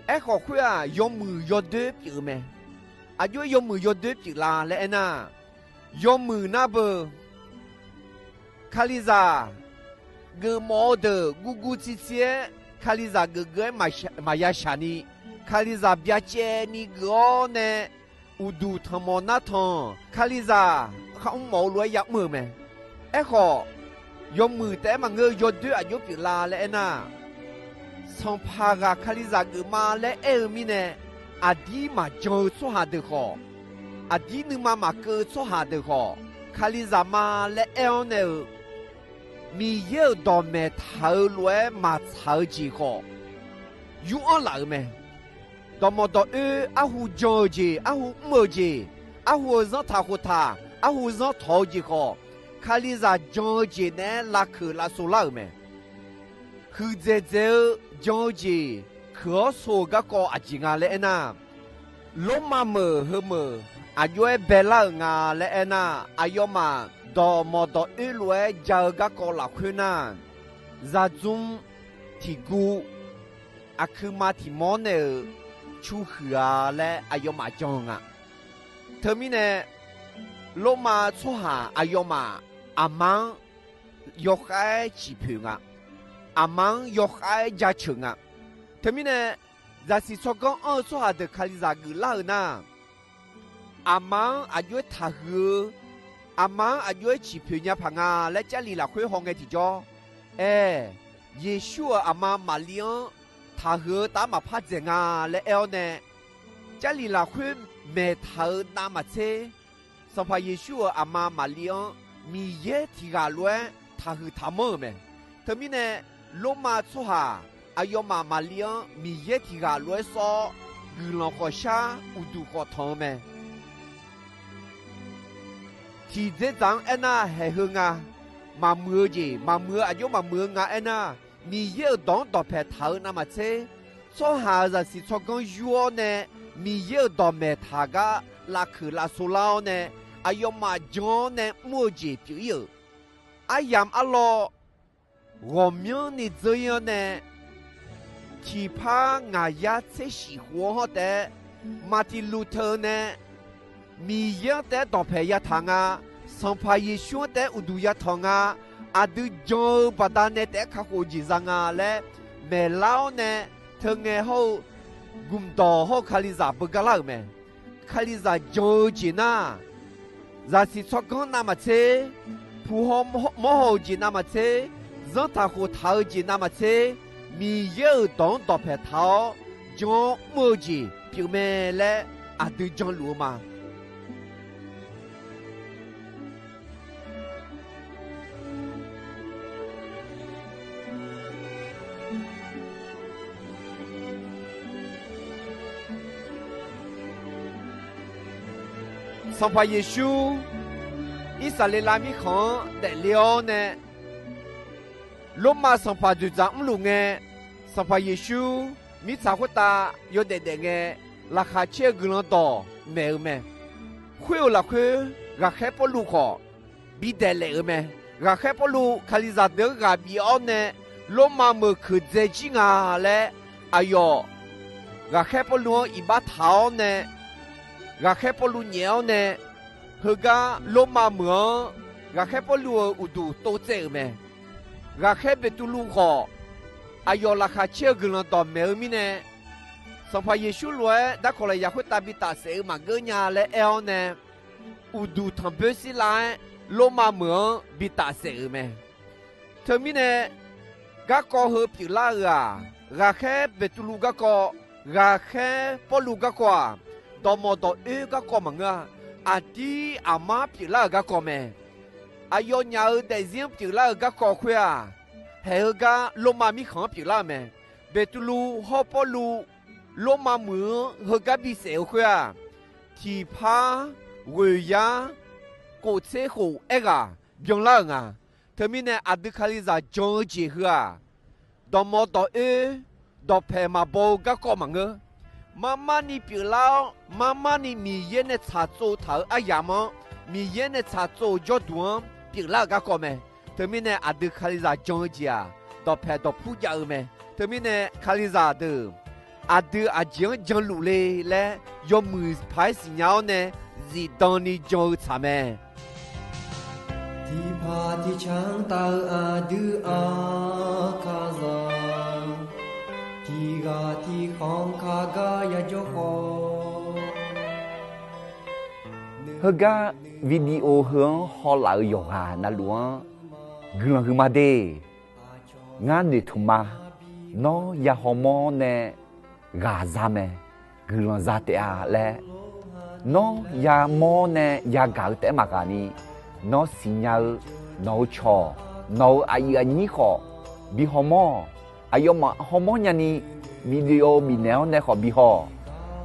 aerkhawf khoer-aq, yawmuiq yawdoer pyeuf-eu mae. Aqjox-aer yawmuiq yawdoer pyeuflar laer aernar, yawmuiq nar beu, Kalizaq geufmawf-eu deuq guvguv tsiqtsiq-aer Kalizaq geufgeuf-aer maqya shaq ni, Kalizaq byacaevni geuf-awr nae uqduq tanqmawf nartanq, Kalizaq kharmr mawf-eu lof-aer yamr-euq mae. Aerkhawf, yawmuiq taef-aer maqngeur-eu yawdoer aqjox pyeuflar laer aernar, sanqpaq ghaq Kalizaq geufma laer aer-eu mirnae, aqdir maqjan-eu tsawrhaq deuq khawf, aqdir nuima maqkeuv-eu tsawrhaq deuq khawf, Kalizaq ma laer aer-awr nae-euq Miqyaer-euq dawqmaeq taq-eu lof-aer maqtsaq-eu jeq khawf, yur-anr laf-euq mae. Dawqmawq dawqoer arhu jan-eu jeq, arhu mr-eu jeq, arhu-euq zanrtaq khoftaq, arhu zanrtawq-eu jeq khawf, Kalizaq jan-eu jeq naeq-aer lavkeuq lavsov lar-euq mae. Huiqdzaeq dzaeq-eu jan-eu jeq keuq-awr so-euq garkawv aqjeq nga laer aernar, Lormav meuq heumeuq aqjox-aer baelar-euq nga laer aernar, aqyawfmaf dawqmawq dawqoer lof-aer ja-eu garkawv lafkhoer nar, zaqdzmr tiqguv aqkuima tiq mawr nae-euq cu huiq-a laer aqyawfmaf jan-eu nga. Teumirnae, Lormav tsawrhaq aqyawfmaf aqma-anr yawkhav-aer ciqpoeq nga. Aqma-anr yawkhav-aer jaceuq nga. Teumirnae, zaqsiq tsawrganr anr-eu tsawrhaq deuq Kalizaq geuflar-euq nar, aqma-anr aqjox-aer taqhuiq-eu, aqma-anr aqjox-aer ciqpoeq nya paq nga laer Jarlif lafkhoer hawngae tiqjawr, aer, Yeqsur-euq aqma Maqli-anr taqhuiq-eu taf-aer maqpar dzaeq nga laer aer-awr nae, Jarlif lafkhoer maeqtaq-euq navmaqtser, Sanqpaq Yeqsur-euq aqma Maqli-anr Miqyaer tiq ghaq lof-aer taqhuiq taqmanr-euq mae. Teumirnae, Lormav tsawrhaq aqyawfmaf Maqli-anr Miqyaer tiq ghaq lof-aer sawr-awr, guiqlanq khawf shar, uqduq khawf tanq-eu mae. Tiqdzerdzaq-anr aernar, haeq heu nga. Maqmuiq-eu jeq, maqmuiq-eu aqjox maqmuiq-eu nga aernar, Miqyaer-euq dawq-anr dawqpaeq taq-eu navmaqtser, tsawrhaq-euq zaqsiq tsawrganr yur-awr nae, Miqyaer-euq dawqmaeq taq gar lavkeuq lavsov lar-awr nae, aqyawfmaf jan-awr nae mr-eu jeq pyeuf-ir-euq. Aryamq arlawr ghawqmyanrni dzeur-ir-anr nae, tiqpar ngaq yar tser shif khof-anr hawr taef-aer, Martin Luther nae Miqyaer-anr taef-aer dawqpaeq yataq nga, Sanqpaq Yeqsur-anr taef-aer uqduq yatanq nga, aqdui jan-eu baqdanae taef-aer kakhof-eu jeq za nga laer maeqlar-awr nae, teungae hawr-eu gmqdawq hawr-eu Kalizaq beugar lar-euq mae. Kalizaq jan-eu jeq nar, zaqsiq tsawrganr navmaqtser, puq haw mawrhaw-euq jeq navmaqtser, zanrtaq khoftaq-eu jeq navmaqtser, Miqyaer-euq dawq-anr dawqpaeq taq-awr jan-awr mr-eu jeq pyeufmae laer aqdui janluf-eu ma. Sanqpaq Yeqsur Irsaqleqlav mirkhanq-anr daefle-awr nae, Lormav sanqpaq dzoeqdzaq mrluf ngae, Sanqpaq Yeqsur mirtsaq khoertav yawdaef daef ngae, laqkhaq caer-eu guiqlanq dawq maeq-eu mae. Khoer-euq lafkhoer, ghaqkhaer Pawrluv khawf bidaeq laef-euq mae. Ghaqkhaer Pawrluv Kalizaq deuq-anr ghaq bif-awr nae, Lormav meuq keuqdzae jir nga laer aqyawf ghaqkhaer Pawrluv-anr iqbax taq-awr nae, ghaqkhaer Pawrluv nyaef-awr nae, heugar Lormav meuq-anr ghaqkhaer Pawrluv-euq uqduq tov tsaev-euq mae. Ghaqkhaer Beqtuvluv khawf, aqyawf laqkhaq caer-eu guiqlanq dawq maeq-eu mirnae, Sanqpaq Yeqsur lof-aer darkawq lafyaq khoertav bi tafsaef-eu maqgeur nya laer aer-awr nae, uqduq tanqboer sirlav-aer Lormav meuq-anr bi tafsaef-euq mae. Teumirnae, garkawv heu pyeuflar-euq-aq, ghaqkhaer Beqtuvluv garkawv, ghaqkhaer Pawrluv garkawv-aq, dawqmawq dawq oer garkawv maqngeur-a. Aqdir aqmar pyeuflar-euq garkawv mae. Aqyawfnyaf-euq daefzir-anr pyeuflar-euq garkawv khoer-aq, haeq heugar Lormav mirkhanq-anr pyeuflar-eu mae. Beqtuvluv hawr Pawrluv Lormav meuq-anr heugar bisaef-eu khoer-aq, tiqpar ghoeq yar kof tser khof aerghaq byanlar-euq nga. Teumirnae aqdui Kalizaq jan-eu jeq heu-aq, dawqmawq dawq oer, dawqpaeq maqbaw-eu garkawv maqngeur. Marmarni pyeuflar-awr, marmarni Miqyaer nae tsaqtsov taq-euq aryamq-anr, Miqyaer nae tsaqtsov-euq jawrduq-anr pyeuflar-euq garkawv mae. Teumirnae aqdui Kalizaq jan-eu jeq-aq, dawqpaeq dawqpur jav-eu mae. Teumirnae Kalizaq deuq aqdui aqjeq-anr janluf le laer yawmuiq paq-aer siqnya-awr nae zifdan ni jan-eu tsaq mae. Tiqpaq tiqcanq taf-eu aqdui aqkaqzaq, tiqghaq tiqkhanq kaq gar yajawr khawf, heugar video heu-anr hawlaf-euq yawqghaq navluf-anr guiqlanq huiqma de. Ngar noeqtmq ma. Nawr ya hawmawr nae ghaq za mae. Guiqlanq za taef-a laer Nawr yamawr nae yagaq-eu taef-aer maqghaq ni, nawr siqnya-eu nawq-eu cawq, nawq-euq aqyuif aqnyir khawf bi hawmawr-awq. Aqyawfmaf hawmawr nyani, video bifnaeq-awr nae khawf bi haw-awq.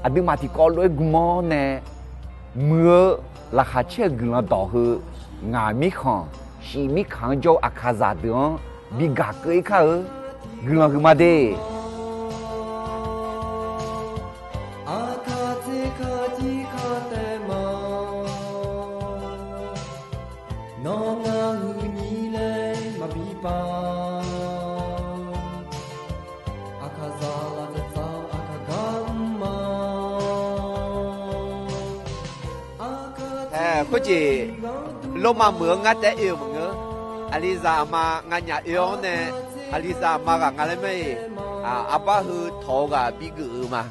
Aqduimaf tiqkawv lof-aer gm-awr nae, muiq-eu laqkhaq caer-eu guiqlanq dawq heu, ngaq mirkhanq, shif mirkhanq-anr jawr-eu Aqkaqzaq deuq-anr bi gaq keuv-ir kar-eu guiqlanq huiqma de. Aqkaq tser kaq jir kaq taef ma, nawr ngar huiq nyi laer maqbi pav. Aqkaqzaq laf dzaeqdzaq aqkaq gar mr ma. Aer, khoerjeq lormav meuq-eu ngar taef-aer oe-eu maqngeur. Aqlizaq aqma nganyaf oe-awr nae, aqlizaq aqma ghaq nga laer mae-iq, arbar heu tawq-eu ghaq bigeuf-eu ma.